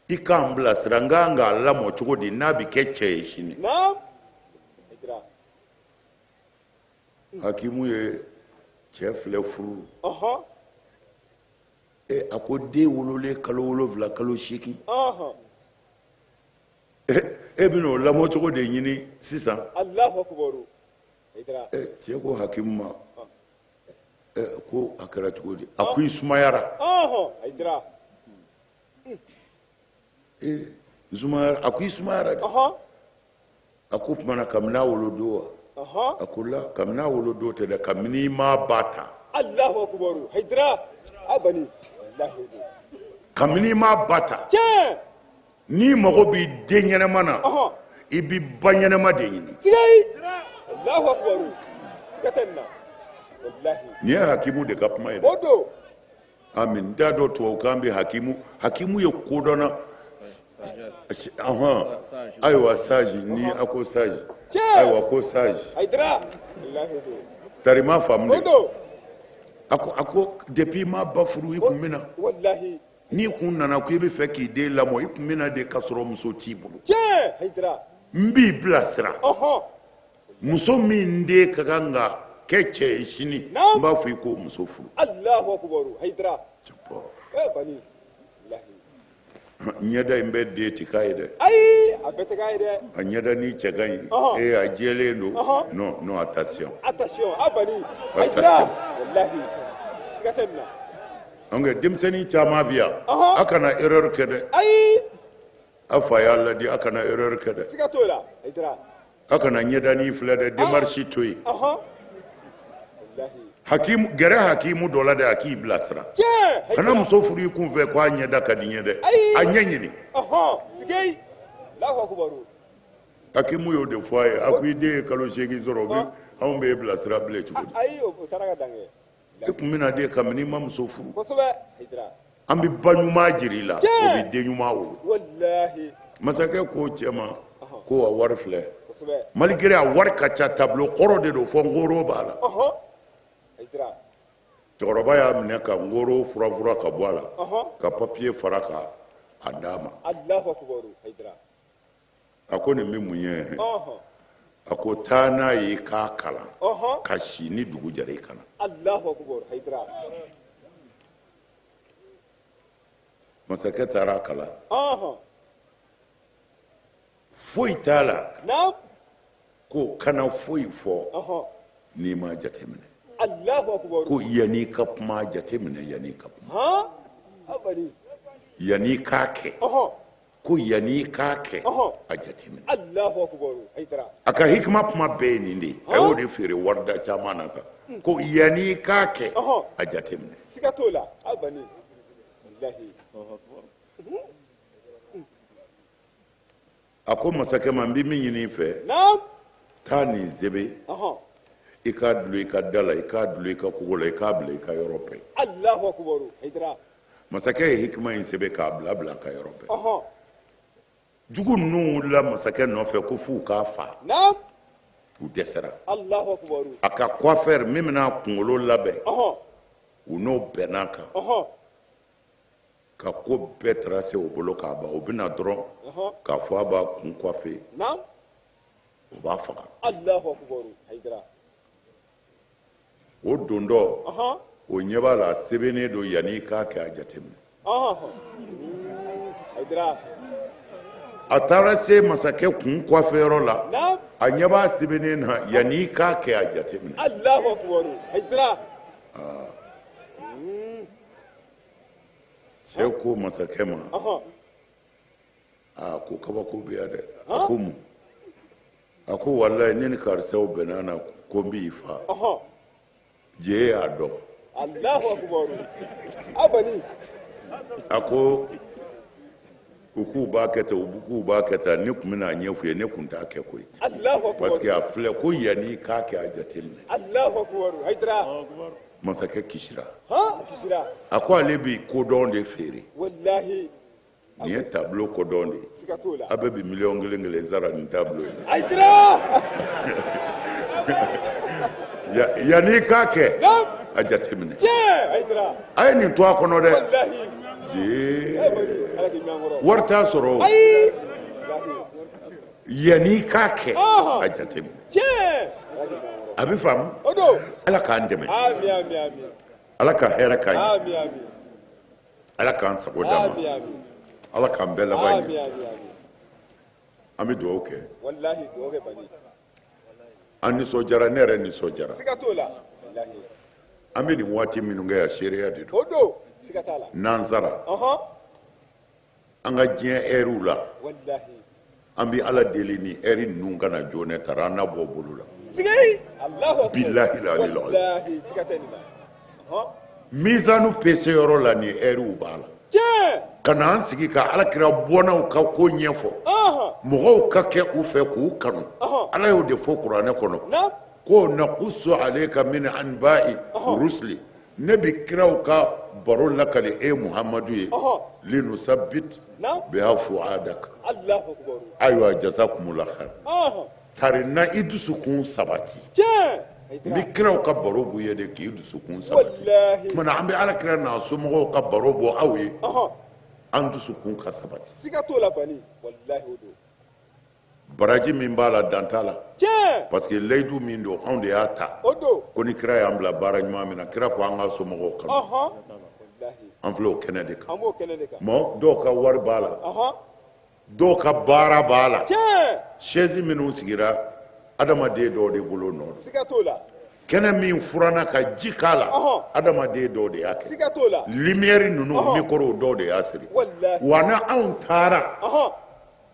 I k'an bilasira n ka kan k'a lamɔ cogo di n'a bɛ kɛ cɛ ye sini. Naam. Hayidara. Hakimu ye cɛ filɛ furu. E a ko den wololen kalo 7 kalo 8. E bɛna o lamɔ cogo de ɲini sisan. Alahu akibaru. Hayidara. Cɛ ko hakimu ma ko a kɛra cogo di a ko i sumayara. Hayidara. N sumayara a ko i sumayara dɛ. A ko tuma na kabini a wolodon wa. A ko la kabini a wolodon tɛ dɛ kabini i m'a ba ta. Alahu akibaru Hayidara abani. Walahi. Kabini i m'a ba ta. Tiɲɛ. N'i mago b'i den ɲɛnɛma na. I b'i ba ɲɛnɛma de ɲini. Sigayi. Alahu akibaru. Siga tɛ nin na. Walahi. Nin ye hakimu de ka kuma ye dɛ. O don. Ami n t'a dɔn tubabukan bɛ hakimu hakimu ye kodɔnna. Ayiwa sage ni a ko sage. Ayiwa ko sage. Hayidara. Walahi o don. Tari ma faamu O don. A ko depuis i m'a ba furu i kun bɛ na. Walahi. N'i kun nana ko i bɛ fɛ k'i den lamɔ i kun bɛ na de k'a sɔrɔ muso t'i bolo. Tiɲɛ Hayidara. N b'i bilasira. Muso min den ka kan ka kɛ cɛ ye sini. N b'a fɔ i k'o muso furu. Alahu akibaru Hayidara. Bani. Walahi. Ɲɛda in bɛɛ den ti k'a ye dɛ. Ayi a bɛɛ tɛ k'a ye dɛ. A ɲɛda ni cɛ ka ɲi. Ee a jɛlen don. Non non attention. Attention abani. Hayidara. Walahi. Siga tɛ nin na. Donc denmisɛnnin caman bi yan, a kana erreur kɛ dɛ. Ayi. A fa y'a ladi, a kana erreur kɛ dɛ. Siga t'o la, Hayidara. A kana ɲɛdani filɛ dɛ, démarche to yen. Walahi. Hakimu, gɛrɛ hakimu dɔ la dɛ, a k'i bilasira. Tiɲɛ. Kana muso furu i kun fɛ ko a ɲɛda ka di n ye dɛ. Ayi. A ɲɛ ɲini. Sigei. Allahu akubaru. Hakimu y'o de fɔ a ye, a ko i den ye kalo 8 sɔrɔ, anw b'e bilasira bilen cogo di? Ayi, o taara ka dan kɛ. E tun bɛna den kabini i ma muso furu. Kosɛbɛ, Hayidara. An bɛ ba ɲuman jira i la, o bɛ den ɲuman wolo. Walahi. Masakɛ ko cɛ ma ko a wari filɛ. Kosɛbɛ. Malgré a wari ka ca, tableau kɔrɔ de don, fɔ ngoro b'a la. Hayidara. Cɛkɔrɔba y'a minɛ ka ngoro furafura ka bɔ a la, ka papier fara ka a d'a ma. Allahu akubaru, Hayidara. A ko nin bɛ mun ye? A ko taa n'a ye k'a kalan, ka si ni dugu jɛra i ka na. Allahu akubaru, Hayidara. Masakɛ taara a kalan. Foyi t'a la. Naam. Ko kana foyi fɔ n'i ma jateminɛ. Allahu akubaru. Ko yanni ka kuma jateminɛ, yanni ka kuma. Han? Abali. Yanni k'a kɛ. Ko yanni k'a kɛ, a jateminɛ. Allahu akubaru, Hayidara. A ka hikima kuma bɛɛ ye nin de ye. A y'o de feere warida caman na tan. Ko yanni k'a kɛ, a jateminɛ. Siga t'o la, abani. Walahi. A ko masakɛ ma, n bɛ min ɲini i fɛ. Naam. Taa nin sɛbɛn. I k'a dulon i ka da la, i k'a dulon i ka kogo la, i k'a bila i ka yɔrɔ bɛɛ. Allahu akubaru, Hayidara. Masakɛ ye hikima in sɛbɛn k'a bila bila a ka yɔrɔ bɛɛ. Jugu ninnu wulila masakɛ nɔfɛ ko f'u k'a fa. Naam. U dɛsɛra. Allahu akubaru. A ka coiffeur min bɛna a kunkolo labɛn, u n'o bɛnna kan. Ka ko bɛɛ tracé o bolo k'a ban, o bɛna dɔrɔn k'a fɔ a b'a kun coiffé. Naam. O b'a faga. Allahu akubaru, Hayidara. O don dɔ, o ɲɛ b'a la, a sɛbɛnnen don yanni i k'a kɛ a jateminɛ. Hayidara. A taara se masakɛ kun coiffé yɔrɔ la. Naam. A ɲɛ b'a sɛbɛnnen na yanni i k'a kɛ a jateminɛ. Allahu akubaru, Hayidara. Cɛ ko masakɛ ma, aa, ko kabako bɛ yan dɛ. A ko mun? A ko walayi, ne ni karisaw bɛnna na ko n b'i fa. Je y'a dɔn. Allahu akubaru. Abani. A ko u k'u b'a kɛ tan, u k'u b'a kɛ tan, ne tun bɛna a ɲɛf'u ye, ne tun t'a kɛ koyi. Allahu akubaru. Parce que a filɛ ko yanni i k'a kɛ a jateminɛ. Allahu akubaru, Hayidara. Masakɛ kisira. Han, a kisira. A ko ale bɛ kodɔn de feere. Walahi. Nin ye tableau kodɔn de ye. Siga t'o la. A bɛɛ bɛ miliyɔn kelen kelen sara nin tableau in na. Hayidara. Yanni i k'a kɛ, a jateminɛ. Tiɲɛ, Hayidara. A ye nin to a kɔnɔ dɛ. Walahi. Jee. Ala k'i mɛn an kɔrɔ. Wari t'a sɔrɔ o. Ayi. Yanni i k'a kɛ, a jateminɛ. Tiɲɛ. Ala k'i mɛn an kɔrɔ. A bɛ faamu. O don. Ala k'an dɛmɛ. Ami, ami, ami. Ala ka hɛrɛ k'an ye. Ami, ami. Ala k'an sago d'an ma. Ami, ami. Ala k'an bɛɛ laban Ami, ɲɛ. ami, ami. An bɛ dugawu kɛ. Walahi, dugawu kɛ bani. An nisɔndiyara, ne yɛrɛ nisɔndiyara. Siga t'o la. Walahi. An bɛ nin waati minnu kɛ yan, seereya de don. O don. Siga t'a la. N'an sara, an ka diɲɛ ɛriw la, Walahi. an bɛ Ala deli ni ɛri ninnu kana joona tara, an na bɔ bolo la. Sigi. Allahu akbar. Bilahi la ilaha. Walahi, siga tɛ nin na. Mizanu pese yɔrɔ la, ni ɛriw b'a la. Tiɲɛ. Ka na an sigi ka Ala kira bɔnnaw ka ko ɲɛfɔ. Mɔgɔw ka kɛ u fɛ k'u kanu. Ala y'o de fɔ kuranɛ kɔnɔ. Naam. Ko nakusu aleka min anba'i rusuli. Ne bɛ kiraw ka baro lakali e Muhamadu ye. Linusabit biha fuadaka. Allahu akbar. Ayiwa, jazakumullahu khair. Tari na i dusukun sabati. Tiɲɛ. N bɛ kiraw ka baro b'u ye de k'i dusukun sabati. Walahi. Tuma an bɛ Ala kira n'a somɔgɔw ka baro bɔ aw ye. An dusukun ka sabati. Siga t'o la bani. Walahi, o don. Baraji min b'a la, dan t'a la. Tiɲɛ. Parce que layidu min don, anw de y'a ta. O don. Ko ni kira y'an bila baara ɲuman min na, kira ko an ka somɔgɔw kanu. Walahi. An filɛ o kɛnɛ de kan. An b'o kɛnɛ de kan. Mɔ dɔw ka wari b'a la. Dɔw ka baara b'a la. Tiɲɛ. Chaise minnu sigira, adamaden dɔw de bolo nɔ don. Siga t'o la. Kɛnɛ min furanna ka ji k'a la, adamaden dɔw de y'a kɛ. Siga t'o la. Lumière ninnu, micro dɔw de y'a siri. Walahi. Wa ni anw taara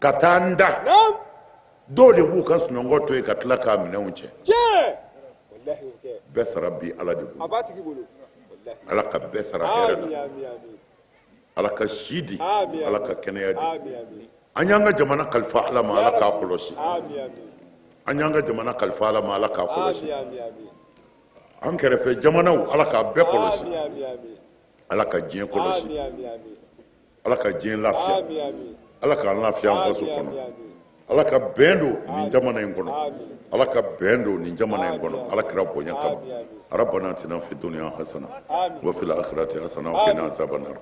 ka taa an da, dɔw de b'u ka sunɔgɔ to yen ka tila k'a minɛnw cɛ. Tiɲɛ, walahi, o kɛ. Bɛɛ sara bi Ala de bolo. A b'a tigi bolo, walahi. Ala ka bɛɛ sara hɛrɛ la. Ami, ami, ami. Ala ka si di. Ami. Ala ka kɛnɛya di. Ami, ami. An y'an ka jamana kalifa Ala ma, Ala k'a kɔlɔsi. Ami, ami. An y'an ka jamana kalifa Ala ma, Ala k'a kɔlɔsi. Ami, ami, ami. An kɛrɛfɛ jamanaw, Ala k'a bɛɛ kɔlɔsi. Ami, ami, ami. Ala ka diɲɛ kɔlɔsi. Ami, ami, ami. Ala ka diɲɛ lafiya. Ami, ami. Ala k'an lafiya an faso Ami, kɔnɔ. ami, ami. Ala ka bɛn don nin jamana in kɔnɔ. Ami. Ala ka bɛn don nin jamana in kɔnɔ. Ala kira bonya kama. Ami, ami. ربنا اتنا في الدنيا حسنه آمين. وفي الاخره حسنه وقنا عذاب النار.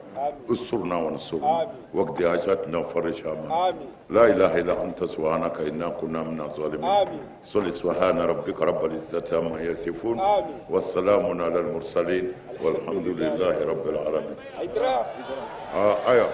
استرنا وانصرنا آمين. واقض حاجاتنا وفرج همنا. آمين. لا اله الا انت سبحانك انا كنا من الظالمين. آمين. صل سبحان ربك رب العزه عما يصفون. آمين. والسلام على المرسلين والحمد لله رب العالمين. Hayidara. Ah, ayiwa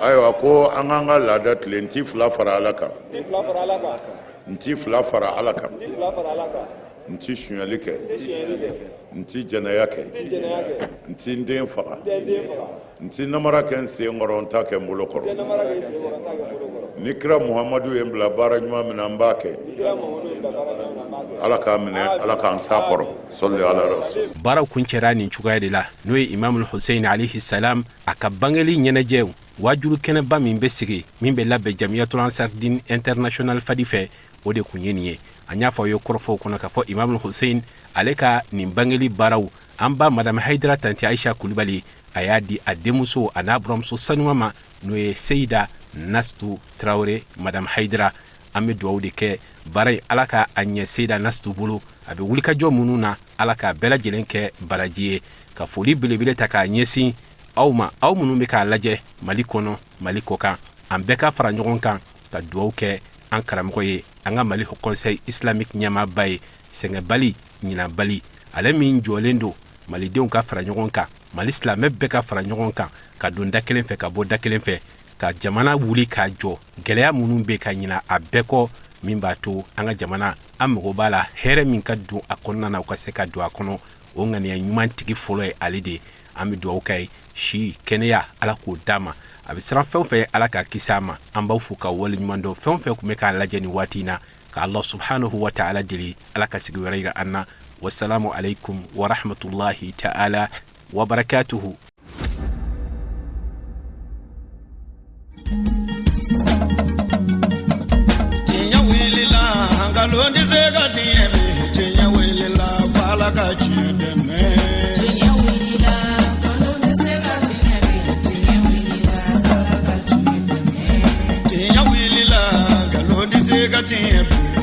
ayiwa, ko an k'an ka laada tilen, n ti fila fara Ala kan. N ti fila fara Ala kan. N ti fila fara Ala kan. N ti fila fara Ala kan. N ti sonyali kɛ. N tɛ sonyɛli kɛ. N ti jɛnɛya kɛ. N tɛ jɛnɛya kɛ. N ti n den faga. N tɛ n den faga. N ti namara kɛ n sen kɔrɔ, n t'a kɛ n bolo N tɛ kɔrɔ. namara kɛ n sen kɔrɔ, n t'a kɛ n bolo kɔrɔ. Ni kira Muhamadu ye n bila baara ɲuman min na, n b'a kɛ. Ni kira Mamadu ye n bila baara ɲuman na, n b'a kɛ. Ala k'a minɛ, Ala k'an s'a kɔrɔ. Sɔli ala rasul. Baaraw kuncɛra nin cogoya de la, n'o ye Imamul Hussein alayhi salam a ka bangeli ɲɛnajɛw wajulu kɛnɛba min bɛ sigi, min bɛ labɛn Jamiyatul Ansardin International Fadi fɛ, o de kun ye nin ye. An y'a fɔ aw ye kɔrɔfɔw kɔnɔ k'a fɔ Imamul Hussein ale ka nin bangeli baaraw, an ba Madame Hayidara Tanti Aisha Kulubali a y'a di a denmuso a n'a buramuso sanuma ma, n'o ye Seyida Nastu Tarawele Madame Hayidara. An bɛ dugawu de kɛ baara in, Ala ka a ɲɛ Seyida Nastu bolo, a bɛ wulikajɔ minnu na, Ala k'a bɛɛ lajɛlen kɛ baraji ye. Ka foli belebele ta k'a ɲɛsin aw ma, aw minnu bɛ k'a lajɛ Mali kɔnɔ, Mali kɔkan, an bɛɛ ka fara ɲɔgɔn kan ka dugawu kɛ an karamɔgɔ ye, an ka Mali Conseil islamique ɲɛmaaba ye, sɛgɛnbali ɲinabali, ale min jɔlen don malidenw ka fara ɲɔgɔn kan, Mali silamɛ bɛɛ ka fara ɲɔgɔn kan, ka don da kelen fɛ, ka bɔ da kelen fɛ, ka jamana wuli k'a jɔ, gɛlɛya minnu bɛ ka ɲina a bɛɛ kɔ, min b'a to an ka jamana, an mago b'a la hɛrɛ min ka don a kɔnɔna na, u ka se ka don a kɔnɔ. O ŋaniya ɲuman tigi fɔlɔ ye ale de ye. An bɛ dugawu kɛ ye, si kɛnɛya Ala k'o d'a ma, a bɛ siran fɛn o fɛn, Ala k'a kisi a ma. An b'aw fo ka wale ɲuman dɔn, fɛn o fɛn tun bɛ k'an lajɛ nin waati in na, ka Allah subhanahu wa ta'ala deli, Ala ka sigi wɛrɛ yira an na. Wasalamu alaikum wa rahmatullahi ta'ala wa barakatuhu. Tiɲɛ wulila, nkalon tɛ se ka tiɲɛ bi. Tiɲɛ wulila, f'Ala ka tiɲɛ dɛmɛ. Tiɲɛ wulila, nkalon tɛ se ka tiɲɛ bi. Tiɲɛ wulila, f'Ala ka tiɲɛ dɛmɛ. Tiɲɛ wulila, nkalon tɛ se ka tiɲɛ bi.